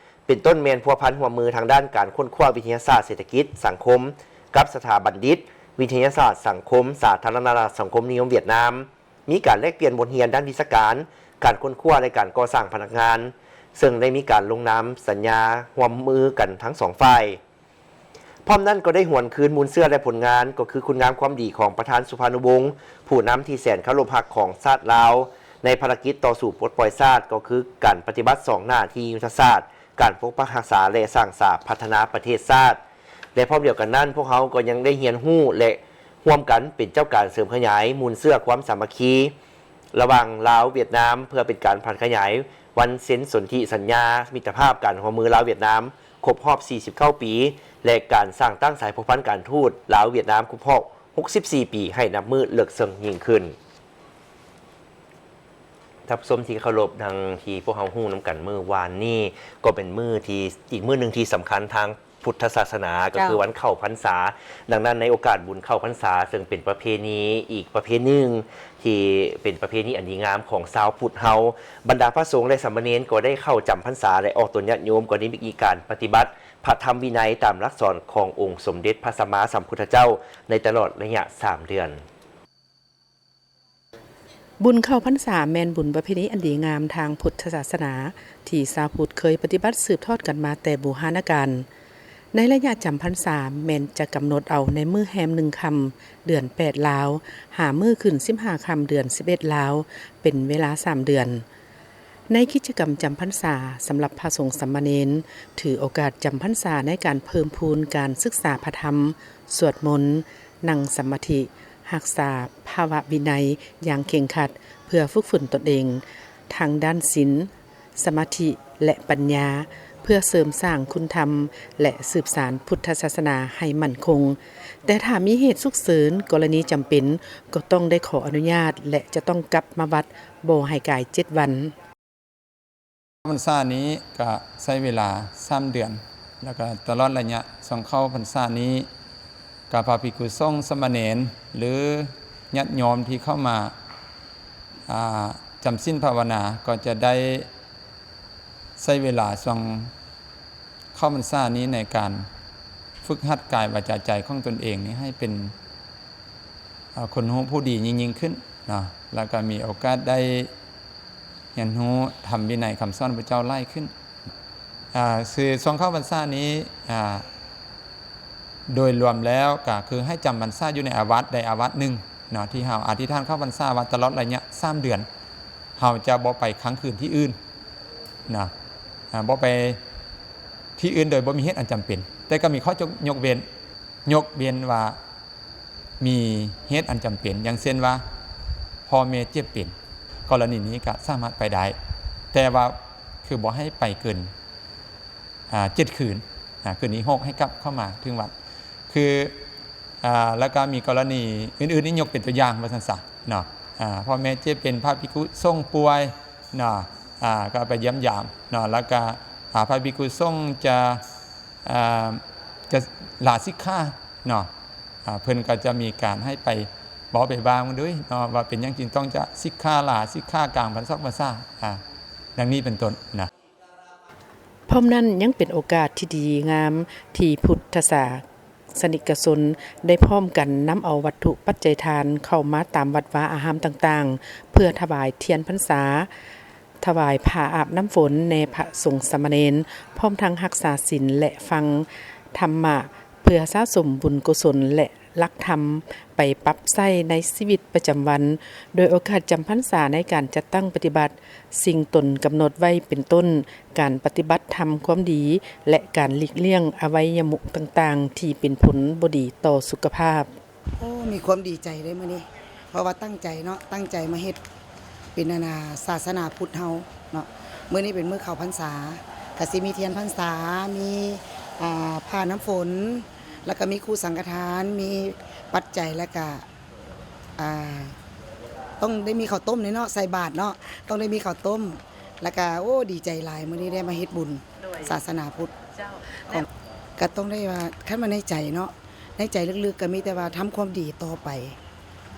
ເປັນຕົ້ນແມ່ນພົວພັນຮ່ວມມືທາງດ້ານການຄົ້ນຄວ້າວິທະຍາສາດເສດຖະກິດສັງຄົມ ກັບສະຖາບັນດິດວິທະຍາສາດສັງຄົມສາທາລະນະລັດສັງຄົມນິຍົມຫວຽດນາມ. ມີການແລກປ່ຽນບົດຮຽນດ້ານວິຊາການ, ການຄົ້ນຄວ້າ ແລະ ການກໍ່ສ້າງພະນັກງານ, ເຊິ່ງໄດ້ມີການລົງນາມສັນຍາຮ່ວມມືກັນທັງສອງຝ່າຍ. ພ້ອມນັ້ນກໍໄດ້ຫວນຄືນມູນເຊື້ອ ແລະ ຜົນງານ, ກໍຄືຄຸນງາມຄວາມດີຂອງປະທານສຸພານຸວົງ, ຜູ້ນຳທີ່ແສນເຄົາລົບຮັກຂອງຊາດລາວ, ໃນພາລະກິດຕໍ່ສູ້ປົດປ່ອຍຊາດ, ກໍຄືການປະຕິບັດສອງໜ້າທີ່ຍຸດທະສາດ, ການປົກປັກຮັກສາ ແລະ ສ້າງສາພັດທະນາປະເທດຊາດ. ແລະ ພ້ອມດຽວກັນນັ້ນ, ພວກເຮົາກໍຍັງໄດ້ຮຽນຮູ້ ແລະ ຮ່ວມກັນເປັນເຈົ້າການເສີມຂະຫຍາຍມູນເຊື້ອຄວາມສາມັກຄີລະຫວ່າງລາວ-ຫວຽດນາມ, ເພື່ອເປັນການຜັນຂະຫຍາຍວັນເຊັນສົນທິສັນຍາມິດຕະພາບການຮ່ວມມືລາວ-ຫວຽດນາມ ຄົບຮອບສີ່ສິບເກົ້າປີ ແລະ ການສ້າງຕັ້ງສາຍພົວພັນການທູດລາວ-ຫວຽດນາມຄົບຮອບຫົກສິບສີ່ປີ ໃຫ້ນັບມື້ເລິກເຊິ່ງຍິ່ງຂຶ້ນ. ທ່ານຜູ້ຊົມທີ່ເຄົາລົບ, ດັ່ງທີ່ພວກເຮົາຮູ້ນຳກັນມື້ວານນີ້ ກໍເປັນມື້ທີ່ ອີກມື້ໜຶ່ງທີ່ສຳຄັນທາງ ພຸດທະສາສະໜາ ກໍຄື ເຈົ້າ ວັນເຂົ້າພັນສາ. ດັ່ງນັ້ນ ໃນໂອກາດບຸນເຂົ້າພັນສາ ເຊິ່ງເປັນປະເພນີອີກປະເພນີໜຶ່ງ ທີ່ເປັນປະເພນີອັນດີງາມຂອງຊາວພຸດເຮົາ, ບັນດາພະສົງ ແລະ ສາມະເນນກໍໄດ້ເຂົ້າຈຳພັນສາ ແລະ ອອກຕົນຍາດໂຍມກໍໄດ້ມີການປະຕິບັດພະທຳວິໄນຕາມຫຼັກສອນຂອງອົງສົມເດັດພະສຳມາສຳພຸດທະເຈົ້າ ໃນຕະຫຼອດໄລຍະສາມເດືອນ. ບຸນເຂົ້າພັນສາແມ່ນບຸນປະເພນີອັນດີງາມທາງພຸດທະສາສະໜາ ທີ່ຊາວພຸດເຄີຍປະຕິບັດສືບທອດກັນມາແຕ່ບູຮານະການ. ໃນໄລຍະຈຳພັນສາແມ່ນຈະກຳນົດເອົາໃນມື້ແຮມໜຶ່ງຄ່ຳ ເດືອນແປດລາວ ຫາມື້ຂຶ້ນສິບຫ້າຄ່ຳ ເດືອນສິບເອັດລາວ ເປັນເວລາສາມເດືອນ. ໃນກິດຈະກຳຈຳພັນສາ ສຳລັບພະສົງສາມະເນນ ຖືໂອກາດຈຳພັນສາໃນການເພີ່ມພູນການສຶກສາພະທຳ, ສວດມົນ, ນັ່ງສະມາທິ, ຮັກສາພາວະວິໄນຢ່າງເຄັ່ງຄັດ ເພື່ອຝຶກຝົນຕົນເອງທາງດ້ານສິນ, ສະມາທິ ແລະ ປັນຍາ ເພື່ອເສີມສ້າງຄຸນທຳ ແລະ ສືບສານພຸດທະສາສະໜາໃຫ້ໝັ້ນຄົງ. ແຕ່ຖ້າມີເຫດສຸກເສີນ, ກໍລະນີຈຳເປັນ, ກໍຕ້ອງໄດ້ຂໍອະນຸຍາດ ແລະ ຈະຕ້ອງກັບມາວັດບໍ່ໃຫ້ກາຍເຈັດວັນ. ພັນສານີ້ກະໃຊ້ເວລາສາມເດືອນ ແລ້ວກະຕະຫຼອດໄລຍະຊ່ວງເຂົ້າພັນສານີ້ ກະພະພິກຂຸສົງ ສາມະເນນ ຫຼື ຍາດໂຍມທີ່ເຂົ້າມາ ອ່າ ຈຳສິນພາວະນາ ກໍຈະໄດ້ໃຊ້ເວລາຊ່ວງເຂົ້າພັນສານີ້ໃນການຝຶກຫັດກາຍວາຈາໃຈຂອງຕົນເອງນີ້ໃຫ້ເປັນ ເອີ ຄົນຮູ້ຜູ້ດີຍິ່ງໆຂຶ້ນເນາະ ແລ້ວກໍມີໂອກາດໄດ້ຮຽນຮູ້ທຳວິໄນຄຳສອນພະເຈົ້າຫຼາຍຂຶ້ນ. ອາ ຄືຊ່ວງເຂົ້າພັນສານີ້ ອາ ໂດຍລວມແລ້ວກໍຄືໃຫ້ຈຳພັນສາຢູ່ໃນອາວາດໃດອາວາດໜຶ່ງເນາະ ທີ່ເຮົາອະທິຖານເຂົ້າພັນສາວ່າຕະຫຼອດໄລຍະສາມເດືອນ ເຮົາຈະບໍ່ໄປຄ້າງຄືນທີ່ອື່ນເນາະ ອາ ບໍ່ໄປທີ່ອື່ນໂດຍບໍ່ມີເຫດອັນຈຳເປັນ ແຕ່ກໍມີຂໍ້ຍົກເວັ້ນ ຍົກເວັ້ນວ່າ ມີເຫດອັນຈຳເປັນ ຢ່າງເຊັ່ນວ່າ ພໍ່ແມ່ເຈັບເປັນ ກໍລະນີນີ້ກໍສາມາດໄປໄດ້ ແຕ່ວ່າຄືບໍ່ໃຫ້ໄປເກີນ ອາ ເຈັດຄືນ ອາ ຄືນທີຫົກໃຫ້ກັບເຂົ້າມາເຖິງວັດ ຄື ອາ ແລ້ວກໍມີກໍລະນີອື່ນໆນີ້ ຍົກເປັນຕົວຢ່າງວ່າຊັ້ນຊະເນາະ ອາ ພໍ່ແມ່ເຈັບເປັນ ພະພິກຂຸສົງປ່ວຍເນາະ ອາ ກໍໄປຢ້ຽມຢາມເນາະ ແລ້ວກໍ ອາ ພະພິກຂຸສົງຈະ ອາ ຈະລາສິກຂາເນາະ ອາ ເພິ່ນກໍຈະມີການໃຫ້ໄປເວົ້າໄປວ່າເບິ່ງເນາະ ວ່າເປັນຫຍັງຈຶ່ງຕ້ອງຈະສິກຂາລາ ສິກຂາກາງພັນສອກພັນສາ ອາ ດັ່ງນີ້ເປັນຕົ້ນນະ. ພ້ອມນັ້ນຍັງເປັນໂອກາດທີ່ດີງາມທີ່ພຸດທະສາສະນິກະຊົນໄດ້ພ້ອມກັນນຳເອົາວັດຖຸປັດໄຈທານເຂົ້າມາຕາມວັດວາອາຮາມຕ່າງໆ ເພື່ອຖວາຍທຽນພັນສາ, ຖວາຍຜ້າອາບນ້ຳຝົນແດ່ພະສົງສາມະເນນ, ພ້ອມທັງຮັກສາສິນ ແລະ ຟັງທຳມະ ເພື່ອສະສົມບຸນກຸສົນ ແລະ ຫຼັກທຳໄປປັບໃຊ້ໃນຊີວິດປະຈຳວັນ, ໂດຍໂອກາດຈຳພັນສາໃນການຈັດຕັ້ງປະຕິບັດສິ່ງຕົນກຳນົດໄວ້ ເປັນຕົ້ນ ການປະຕິບັດທຳຄວາມດີ ແລະ ການຫຼີກລ່ຽງອະໄວຍະມຸກຕ່າງໆ ທີ່ເປັນຜົນບໍ່ດີຕໍ່ສຸຂະພາບ. ໂອ້ ມີຄວາມດີໃຈເດ້ມື້ນີ້ ເພາະວ່າຕັ້ງໃຈເນາະ ຕັ້ງໃຈມາເຮັດເປັນ ອັນນ່າ ສາສະໜາພຸດເຮົາເນາະ. ມື້ນີ້ເປັນມື້ເຂົ້າພັນສາ ກະຊິມີທຽນພັນສາ ມີ ອ່າ ຜ້ານ້ຳຝົນ ແລ້ວກະມີຄູ່ສັງຄະທານ ມີປັດໄຈ ແລ້ວກະ ອ່າ ຕ້ອງໄດ້ມີເຂົ້າຕົ້ມແດ່ເນາະ ໃສ່ບາດເນາະ ຕ້ອງໄດ້ມີເຂົ້າຕົ້ມ ແລ້ວກະ ໂອ້ ດີໃຈຫຼາຍ ມື້ນີ້ໄດ້ມາເຮັດບຸນ ໂດຍ ສາສະໜາພຸດ ເຈົ້າ ຂອງ ແລະ ກະຕ້ອງໄດ້ວ່າ ຄັນວ່າໃນໃຈເນາະ ໃນໃຈເລິກໆ ກະມີແຕ່ວ່າທຳຄວາມດີຕໍ່ໄປ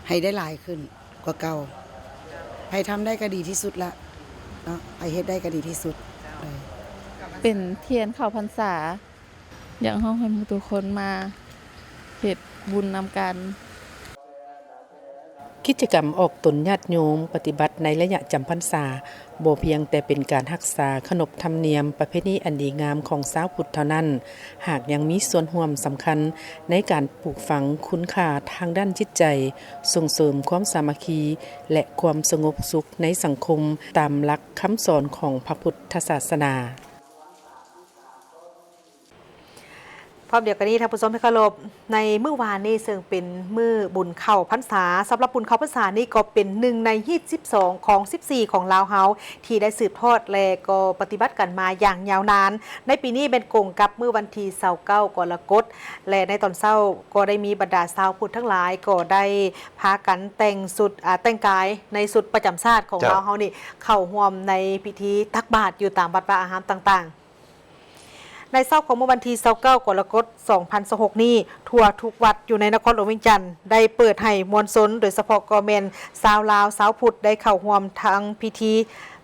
ໃຫ້ໄດ້ຫຼາຍຂຶ້ນກວ່າເກົ່າ ໃຜທຳໄດ້ກະດີທີ່ສຸດລະເນາະ ໃຜເຮັດໄດ້ກະດີທີ່ສຸດ ເຈົ້າ ເອີ ເປັນທຽນເຂົ້າພັນສາ ຢາກຮ້ອງໃຫ້ໝູ່ທຸກຄົນມາເຮັດບຸນນຳກັນ. ກິດຈະກຳອອກຕົນຍາດໂຍມປະຕິບັດໃນໄລຍະຈຳພັນສາ ບໍ່ພຽງແຕ່ເປັນການຮັກສາຂະໜົບທຳນຽມປະເພນີອັນດີງາມຂອງຊາວພຸດເທົ່ານັ້ນ, ຫາກຍັງມີສ່ວນຮ່ວມສຳຄັນໃນການປູກຝັງຄຸນຄ່າທາງດ້ານຈິດໃຈ, ສົ່ງເສີມຄວາມສາມັກຄີ ແລະ ຄວາມສະຫງົບສຸກໃນສັງຄົມ ຕາມຫຼັກຄຳສອນຂອງພະພຸດທະສາສະໜາ. ພ້ອມດຽວກັນນີ້ ທ່ານຜູ້ຊົມທີ່ເຄົາລົບ, ໃນມື້ວານນີ້ເຊິ່ງເປັນມື້ບຸນເຂົ້າພັນສາ, ສຳລັບບຸນເຂົ້າພັນສານີ້ກໍເປັນໜຶ່ງໃນຮີດສິບສອງຂອງສິບສີ່ຂອງລາວເຮົາ ທີ່ໄດ້ສືບທອດ ແລະ ກໍປະຕິບັດກັນມາຢ່າງຍາວນານ. ໃນປີນີ້ແມ່ນກົງກັບມື້ວັນທີຊາວເກົ້າກໍລະກົດ ແລະ ໃນຕອນເຊົ້າກໍໄດ້ມີບັນດາຊາວພຸດທັງຫຼາຍກໍໄດ້ພາກັນແຕ່ງຊຸດ ອາ ແຕ່ງກາຍໃນຊຸດປະຈຳຊາດຂອງ ເຈົ້າ ລາວເຮົານີ້ ເຂົ້າຮ່ວມໃນພິທີຕັກບາດຢູ່ຕາມວັດວາອາຮາມຕ່າງໆ. ໃນເຊົ້າຂອງມື້ວັນທີຊາວເກົ້າກໍລະກົດ ສອງພັນຊາວຫົກນີ້, ທົ່ວທຸກວັດຢູ່ໃນນະຄອນຫຼວງວຽງຈັນ ໄດ້ເປີດໃຫ້ມວນຊົນ, ໂດຍສະເພາະກໍແມ່ນຊາວລາວ, ຊາວພຸດ ໄດ້ເຂົ້າຮ່ວມທັງພິທີ,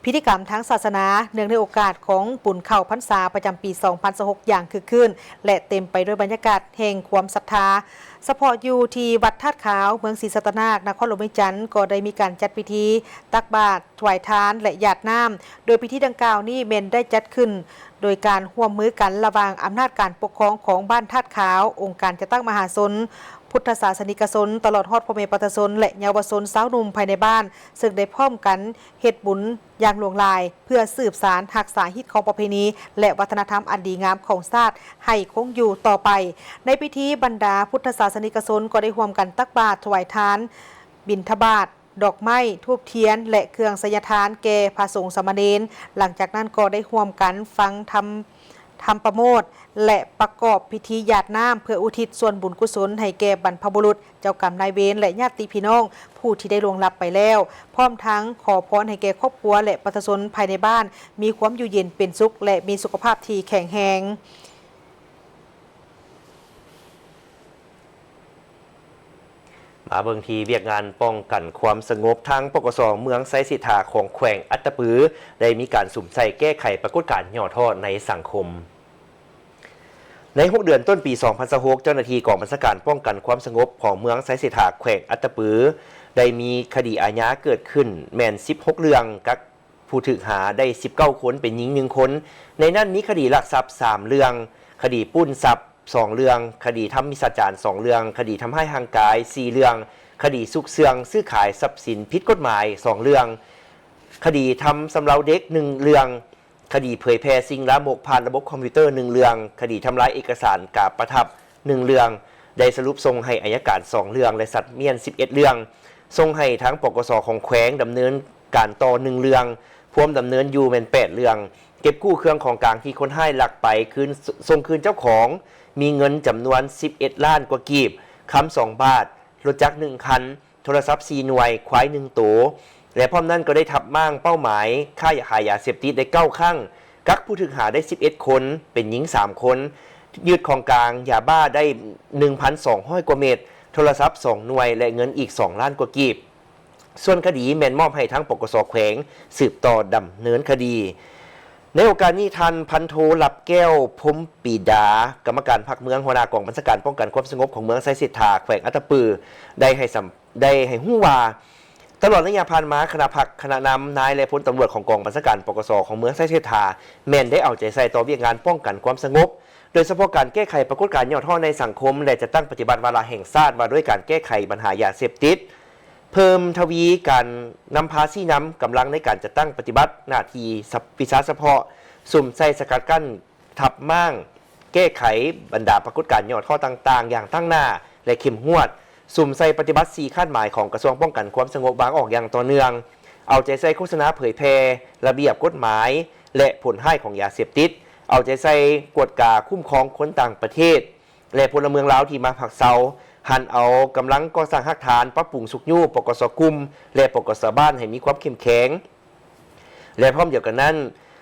ພິທີກຳທາງສາສະໜາ ເນື່ອງໃນໂອກາດຂອງບຸນເຂົ້າພັນສາປະຈຳປີສອງພັນຊາວຫົກ ຢ່າງຄຶກຄື້ນ ແລະ ເຕັມໄປດ້ວຍບັນຍາກາດແຫ່ງຄວາມສັດທາ. ສະເພາະຢູ່ທີ່ວັດທາດຂາວ ເມືອງສີສັດຕະນາກ ນະຄອນຫຼວງວຽງຈັນ ກໍໄດ້ມີການຈັດພິທີຕັກບາດ ຖວາຍທານ ແລະ ຢາດນ້ຳ, ໂດຍພິທີດັ່ງກ່າວນີ້ແມ່ນໄດ້ຈັດຂຶ້ນໂດຍການຮ່ວມມືກັນລະຫວ່າງອຳນາດການປົກຄອງຂອງບ້ານທາດຂາວ, ອົງການຈັດຕັ້ງມະຫາຊົນ, ພຸດທະສາສະນິກະຊົນ, ຕະຫຼອດຮອດພໍ່ແມ່ປະຊາຊົນ ແລະ ເຍົາວະຊົນຊາວໜຸ່ມພາຍໃນບ້ານ, ເຊິ່ງໄດ້ພ້ອມກັນເຮັດບຸນຢ່າງຫຼວງຫຼາຍ ເພື່ອສືບສານຮັກສາຮີດຄອງປະເພນີ ແລະ ວັດທະນະທຳອັນດີງາມຂອງຊາດໃຫ້ຄົງຢູ່ຕໍ່ໄປ. ໃນພິທີ, ບັນດາພຸດທະສາສະນິກະຊົນກໍໄດ້ຮ່ວມກັນຕັກບາດ, ຖວາຍທານ, ບິນທະບາດ, ດອກໄມ້, ທູບທຽນ ແລະ ເຄື່ອງໄສຍະທານແກ່ພະສົງສາມະເນນ. ຫຼັງຈາກນັ້ນກໍໄດ້ຮ່ວມກັນຟັງທຳ ທຳປະໂມດ ແລະ ປະກອບພິທີຢາດນ້ຳ ເພື່ອອຸທິດສ່ວນບຸນກຸສົນໃຫ້ແກ່ບັນພະບຸລຸດ, ເຈົ້າກຳນາຍເວນ ແລະ ຍາດຕິພີ່ນ້ອງຜູ້ທີ່ໄດ້ລ່ວງລັບໄປແລ້ວ, ພ້ອມທັງຂໍພອນໃຫ້ແກ່ຄອບຄົວ ແລະ ປະຊາຊົນພາຍໃນບ້ານ ມີຄວາມຢູ່ເຢັນເປັນສຸກ ແລະ ມີສຸຂະພາບທີ່ແຂງແຮງ. ມາເບິ່ງທີ່ວຽກງານປ້ອງກັນຄວາມສະຫງົບ, ທາງ ປກສ ເມືອງໄຊເສດຖາ ຂອງແຂວງອັດຕະປື ໄດ້ມີການສຸມໃສ່ແກ້ໄຂປາກົດການຫຍໍ້ທໍ້ໃນສັງຄົມ. ໃນຫົກເດືອນຕົ້ນປີສອງພັນຊາວຫົກ, ເຈົ້າໜ້າທີ່ກອງບັນຊາການປ້ອງກັນຄວາມສະຫງົບຂອງເມືອງໄຊເສດຖາ ແຂວງອັດຕະປື ໄດ້ມີຄະດີອາຍາເກີດຂຶ້ນແມ່ນສິບຫົກເລື່ອງ, ກັກ ຜູ້ຖືກຫາໄດ້ສິບເກົ້າຄົນ, ເປັນຍິງໜຶ່ງຄົນ. ໃນນັ້ນມີຄະດີລັກຊັບສາມເລື່ອງ, ຄະດີປຸ້ນຊັບສອງເລື່ອງ, ຄະດີທຳມິດສາຈານສອງເລື່ອງ, ຄະດີທຳຮ້າຍຮ່າງກາຍສີ່ເລື່ອງ, ຄະດີຊຸກເຊື່ອງຊື້ຂາຍຊັບສິນຜິດກົດໝາຍສອງເລື່ອງ, ຄະດີທຳຊຳເລົາເດັກໜຶ່ງເລື່ອງ, ຄະດີເຜີຍແຜ່ສິ່ງລາມົກຜ່ານລະບົບຄອມພິວເຕີໜຶ່ງເລື່ອງ, ຄະດີທຳລາຍເອກະສານກາປະທັບ ໜຶ່ງເລື່ອງ ໄດ້ສະຫຼຸບສົ່ງໃຫ້ໄອຍະການສອງເລື່ອງ ແລະ ສັດມ້ຽນສິບເອັດເລື່ອງ, ສົ່ງໃຫ້ທາງ ປກສ ຂອງແຂວງດຳເນີນການຕໍ່ໜຶ່ງເລື່ອງ, ພວມດຳເນີນຢູ່ແມ່ນແປດເລື່ອງ, ເກັບກູ້ເຄື່ອງຂອງກາງທີ່ຄົນຮ້າຍລັກໄປຄືນ, ສົ່ງຄືນເຈົ້າຂອງ, ມີເງິນຈຳນວນສິບເອັດລ້ານກວ່າກີບ, ຄຳສອງບາດ, ລົດຈັກໜຶ່ງຄັນ, ໂທລະສັບສີ່ໜ່ວຍ, ຄວາຍໜຶ່ງໂຕ ແລະ ພ້ອມນັ້ນກໍໄດ້ທັບມ້າງເປົ້າໝາຍຄ້າຂາຍຢາເສບຕິດໄດ້ເກົ້າຄັ້ງ, ກັກຜູ້ຖືກຫາໄດ້ສິບເອັດຄົນ, ເປັນຍິງສາມຄົນ, ຍຶດຂອງກາງຢາບ້າໄດ້ໜຶ່ງພັນສອງຮ້ອຍກວ່າເມັດ, ໂທລະສັບສອງໜ່ວຍ ແລະ ເງິນອີກສອງລ້ານກວ່າກີບ. ສ່ວນຄະດີແມ່ນມອບໃຫ້ທາງ ປກສ ແຂວງສືບຕໍ່ດຳເນີນຄະດີ. ໃນໂອກາດນີ້, ທ່ານ ພັນໂທ ລັບແກ້ວ ພົມປີດາ, ກຳມະການພັກເມືອງ, ຫົວໜ້າກອງບັນຊາການປ້ອງກັນຄວາມສະຫງົບຂອງເມືອງໄຊເສດຖາ ແຂວງອັດຕະປື ໄດ້ໃຫ້ສຳ ໄດ້ໃຫ້ຮູ້ວ່າ ຕະຫຼອດໄລຍະຜ່ານມາ, ຄະນະພັກ, ຄະນະນຳ, ນາຍ ແລະ ພົນຕຳຫຼວດຂອງກອງບັນຊາການ ປກສ ຂອງເມືອງໄຊເສດຖາ ແມ່ນໄດ້ເອົາໃຈໃສ່ຕໍ່ວຽກງານປ້ອງກັນຄວາມສະຫງົບ, ດຍສະເພາະການແກ້ໄຂປາກົດການຫຍໍ້ທໍ້ໃນສັງຄົມ ແລະ ຈັດຕັ້ງປະຕິບັດວາລະແຫ່ງຊາດວ່າດ້ວຍການແກ້ໄຂບັນຫາຢາເສບຕິດ, ເພີ່ມທະວີການນຳພາຊີ້ນຳກຳລັງໃນການຈັດຕັ້ງປະຕິບັດໜ້າທີ່ ວິຊາສະເພາະ, ສຸມໃສ່ສະກັດກັ້ນ ທັບມ້າງ ແກ້ໄຂບັນດາປາກົດການຫຍໍ້ທໍ້ຕ່າງໆຢ່າງຕັ້ງໜ້າ ແລະ ເຂັ້ມງວດ, ສຸມໃສ່ປະຕິບັດສີ່ຄາດໝາຍຂອງກະຊວງປ້ອງກັນຄວາມສະຫງົບວາງອອກຢ່າງຕໍ່ເນື່ອງ, ເອົາໃຈໃສ່ໂຄສະນາເຜີຍແຜ່ລະບຽບກົດໝາຍ ແລະ ຜົນຮ້າຍຂອງຢາເສບຕິດ, ເອົາໃຈໃສ່ກວດກາຄຸ້ມຄອງຄົນຕ່າງປະເທດ ແລະ ພົນລະເມືອງລາວທີ່ມາພັກເຊົາ, ຫັນເອົາກຳລັງກໍ່ສ້າງຮາກຖານ, ປັບປຸງຊຸກຍູ້ ປກສ ກຸ່ມ ແລະ ປກສ ບ້ານໃຫ້ມີຄວາມເຂັ້ມແຂງ. ແລະ ພ້ອມດຽວກັນນັ້ນ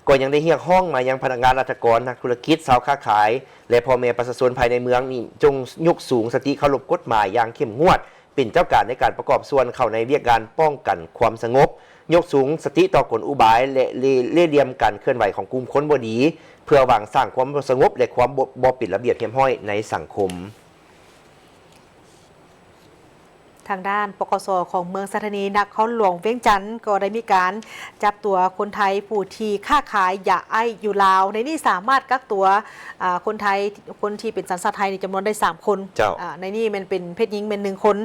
ກໍຍັງໄດ້ຮຽກຮ້ອງມາຍັງພະນັກງານລັດຖະກອນ, ນັກທຸລະກິດ, ຊາວຄ້າຂາຍ ແລະ ພໍ່ແມ່ປະຊາຊົນພາຍໃນເມືອງນີ້ ຈົ່ງຍົກສູງສະຕິເຄົາລົບກົດໝາຍຢ່າງເຂັ້ມງວດ ເປັນເຈົ້າການໃນການປະກອບສ່ວນເຂົ້າໃນວຽກງານປ້ອງກັນຄວາມສະຫງົບ, ຍົກສູງສະຕິຕໍ່ກົນອຸບາຍ ແລະ ເລ່ ເລ່ຫຼ່ຽມການເຄື່ອນໄຫວຂອງກຸ່ມຄົນບໍ່ດີ ເພື່ອຫວັງສ້າງຄວາມບໍ່ສະຫງົບ ແລະ ຄວາມບໍ່ ບໍ່ເປັນລະບຽບຮຽບຮ້ອຍໃນສັງຄົມ. ທາງດ້ານ ປກສ ຂອງເມືອງໄຊທານີ ນະຄອນຫຼວງວຽງຈັນ ກໍໄດ້ມີການຈັບຕົວຄົນໄທຜູ້ທີ່ຄ້າຂາຍຢາໄອສ໌ຢູ່ລາວ. ໃນນີ້ສາມາດກັກຕົວ ອາ ຄົນໄທ ຄົນທີ່ເປັນສັນຊາດໄທນີ້ຈຳນວນໄດ້ສາມຄົນ. ເຈົ້າ. ອາ ໃນນີ້ແມ່ນເປັນເພດຍິງແມ່ນໜຶ່ງຄົນ.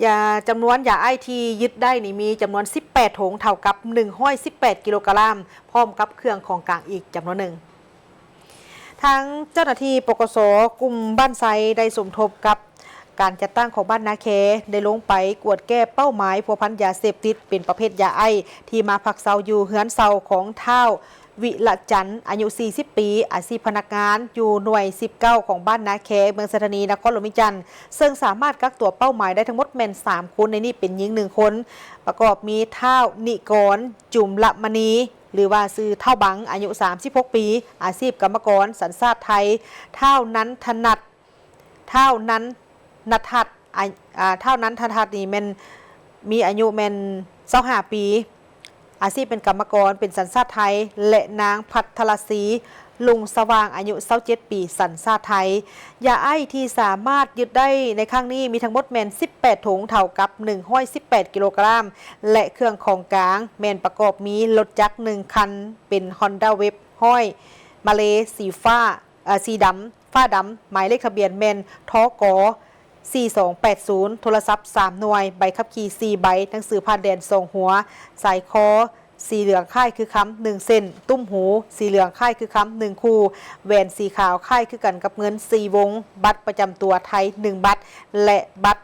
ຢາ ຈຳນວນຢາໄອສ໌ທີ່ຍຶດໄດ້ນີ້ມີຈຳນວນສິບແປດຖົງ ເທົ່າກັບໜຶ່ງຮ້ອຍສິບແປດກິໂລກຣາມ ພ້ອມກັບເຄື່ອງຂອງກາງອີກຈຳນວນໜຶ່ງ. ທາງເຈົ້າໜ້າທີ່ ປກສ ກຸ່ມບ້ານໄຊ ໄດ້ສົມທົບກັບການຈັດຕັ້ງຂອງບ້ານນາແຄ ໄດ້ລົງໄປກວດແກ້ເປົ້າໝາຍພົວພັນຢາເສບຕິດເປັນປະເພດຢາໄອສ໌ ທີ່ມາພັກເຊົາຢູ່ເຮືອນເຊົ່າຂອງທ້າວ ວິລະຈັນ ອາຍຸສີ່ສິບປີ, ອາຊີບພະນັກງານ ຢູ່ໜ່ວຍສິບເກົ້າຂອງບ້ານນາແຄ ເມືອງໄຊທານີ ນະຄອນຫຼວງວຽງຈັນ, ເຊິ່ງສາມາດກັກຕົວເປົ້າໝາຍໄດ້ທັງໝົດແມ່ນສາມຄົນ, ໃນນີ້ເປັນຍິງໜຶ່ງຄົນ, ປະກອບມີທ້າວ ນິກອນ ຈຸມລະມະນີ ຫຼືວ່າຊື່ທ້າວບັງ ອາຍຸສາມສິບຫົກປີ, ອາຊີບກຳມະກອນ, ສັນຊາດໄທ, ທ້າວ ນັນທະນັດ ທ້າວ ນັນນະທັດ ອາ ອາ ທ້າວ ນັນທະທັດນີ້ແມ່ນມີອາຍຸແມ່ນຊາວຫ້າປີ, ອາຊີບເປັນກຳມະກອນ, ເປັນສັນຊາດໄທ ແລະ ນາງ ພັດທະລະສີ ລຸງສະຫວ່າງ ອາຍຸຊາວເຈັດປີ, ສັນຊາດໄທ. ຢາໄອສ໌ທີ່ສາມາດຍຶດໄດ້ໃນຄັ້ງນີ້ມີທັງໝົດແມ່ນສິບແປດຖົງ ເທົ່າກັບໜຶ່ງຮ້ອຍສິບແປດກິໂລກຣາມ ແລະ ເຄື່ອງຂອງກາງແມ່ນປະກອບມີລົດຈັກໜຶ່ງຄັນ ເປັນ ຮອນດ້າ ເວັບຮ້ອຍ ມາເລ ສີຟ້າ ເອີ ສີດຳ ຟ້າດຳ, ໝາຍເລກທະບຽນແມ່ນ ທກ ສີ່ສອງແປດສູນ, ໂທລະສັບສາມໜ່ວຍ, ໃບຂັບຂີ່ສີ່ໃບ, ໜັງສືຜ່ານແດນສອງຫົວ, ສາຍຄໍສີເຫຼືອງຄ້າຍຄືຄຳໜຶ່ງເສັ້ນ, ຕຸ້ມຫູສີເຫຼືອງຄ້າຍຄືຄຳໜຶ່ງຄູ່, ແຫວນສີຂາວຄ້າຍຄືກັນກັບເງິນສີ່ວົງ, ບັດປະຈຳຕົວໄທໜຶ່ງບັດ ແລະ ບັດ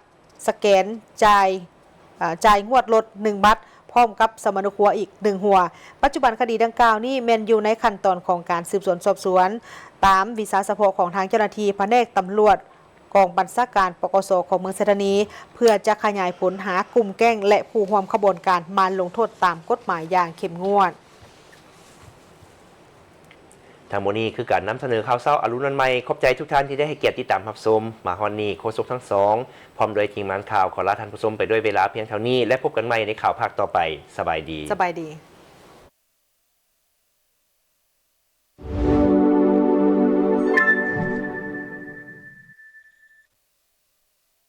ສະແກນຈ່າຍ ເອີ ຈ່າຍງວດລົດໜຶ່ງບັດ ພ້ອມກັບສຳມະໂນຄົວອີກໜຶ່ງຫົວ. ປັດຈຸບັນຄະດີດັ່ງກ່າວນີ້ແມ່ນຢູ່ໃນຂັ້ນຕອນຂອງການສືບສວນສອບສວນ ຕາມວິຊາສະເພາະຂອງທາງເຈົ້າໜ້າທີ່ພະແນກຕຳຫຼວດ ກອງບັນຊາການ ປກສ ຂອງເມືອງໄຊທານີ ເພື່ອຈະຂະຫຍາຍຜົນຫາກຸ່ມແກ້ງ ແລະ ຜູ້ຮ່ວມຂະບວນການມາລົງໂທດຕາມກົດໝາຍຢ່າງເຂັ້ມງວດ. ທັງໝົດນີ້ຄືການນຳສະເໜີຂ່າວເຊົ້າອາລຸນວັນໃໝ່. ຂອບໃຈທຸກທ່ານທີ່ໄດ້ໃຫ້ກຽດຕິດຕາມຮັບຊົມ. ມາຮອດນີ້ ໂຄສົກທັງສອງ ພ້ອມດ້ວຍທີມງານຂ່າວ ຂໍລາທ່ານຜູ້ຊົມໄປດ້ວຍເວລາພຽງເທົ່ານີ້ ແລະ ພົບກັນໃໝ່ໃນຂ່າວພາກຕໍ່ໄປ. ສະບາຍດີ. ສະບາຍດີ.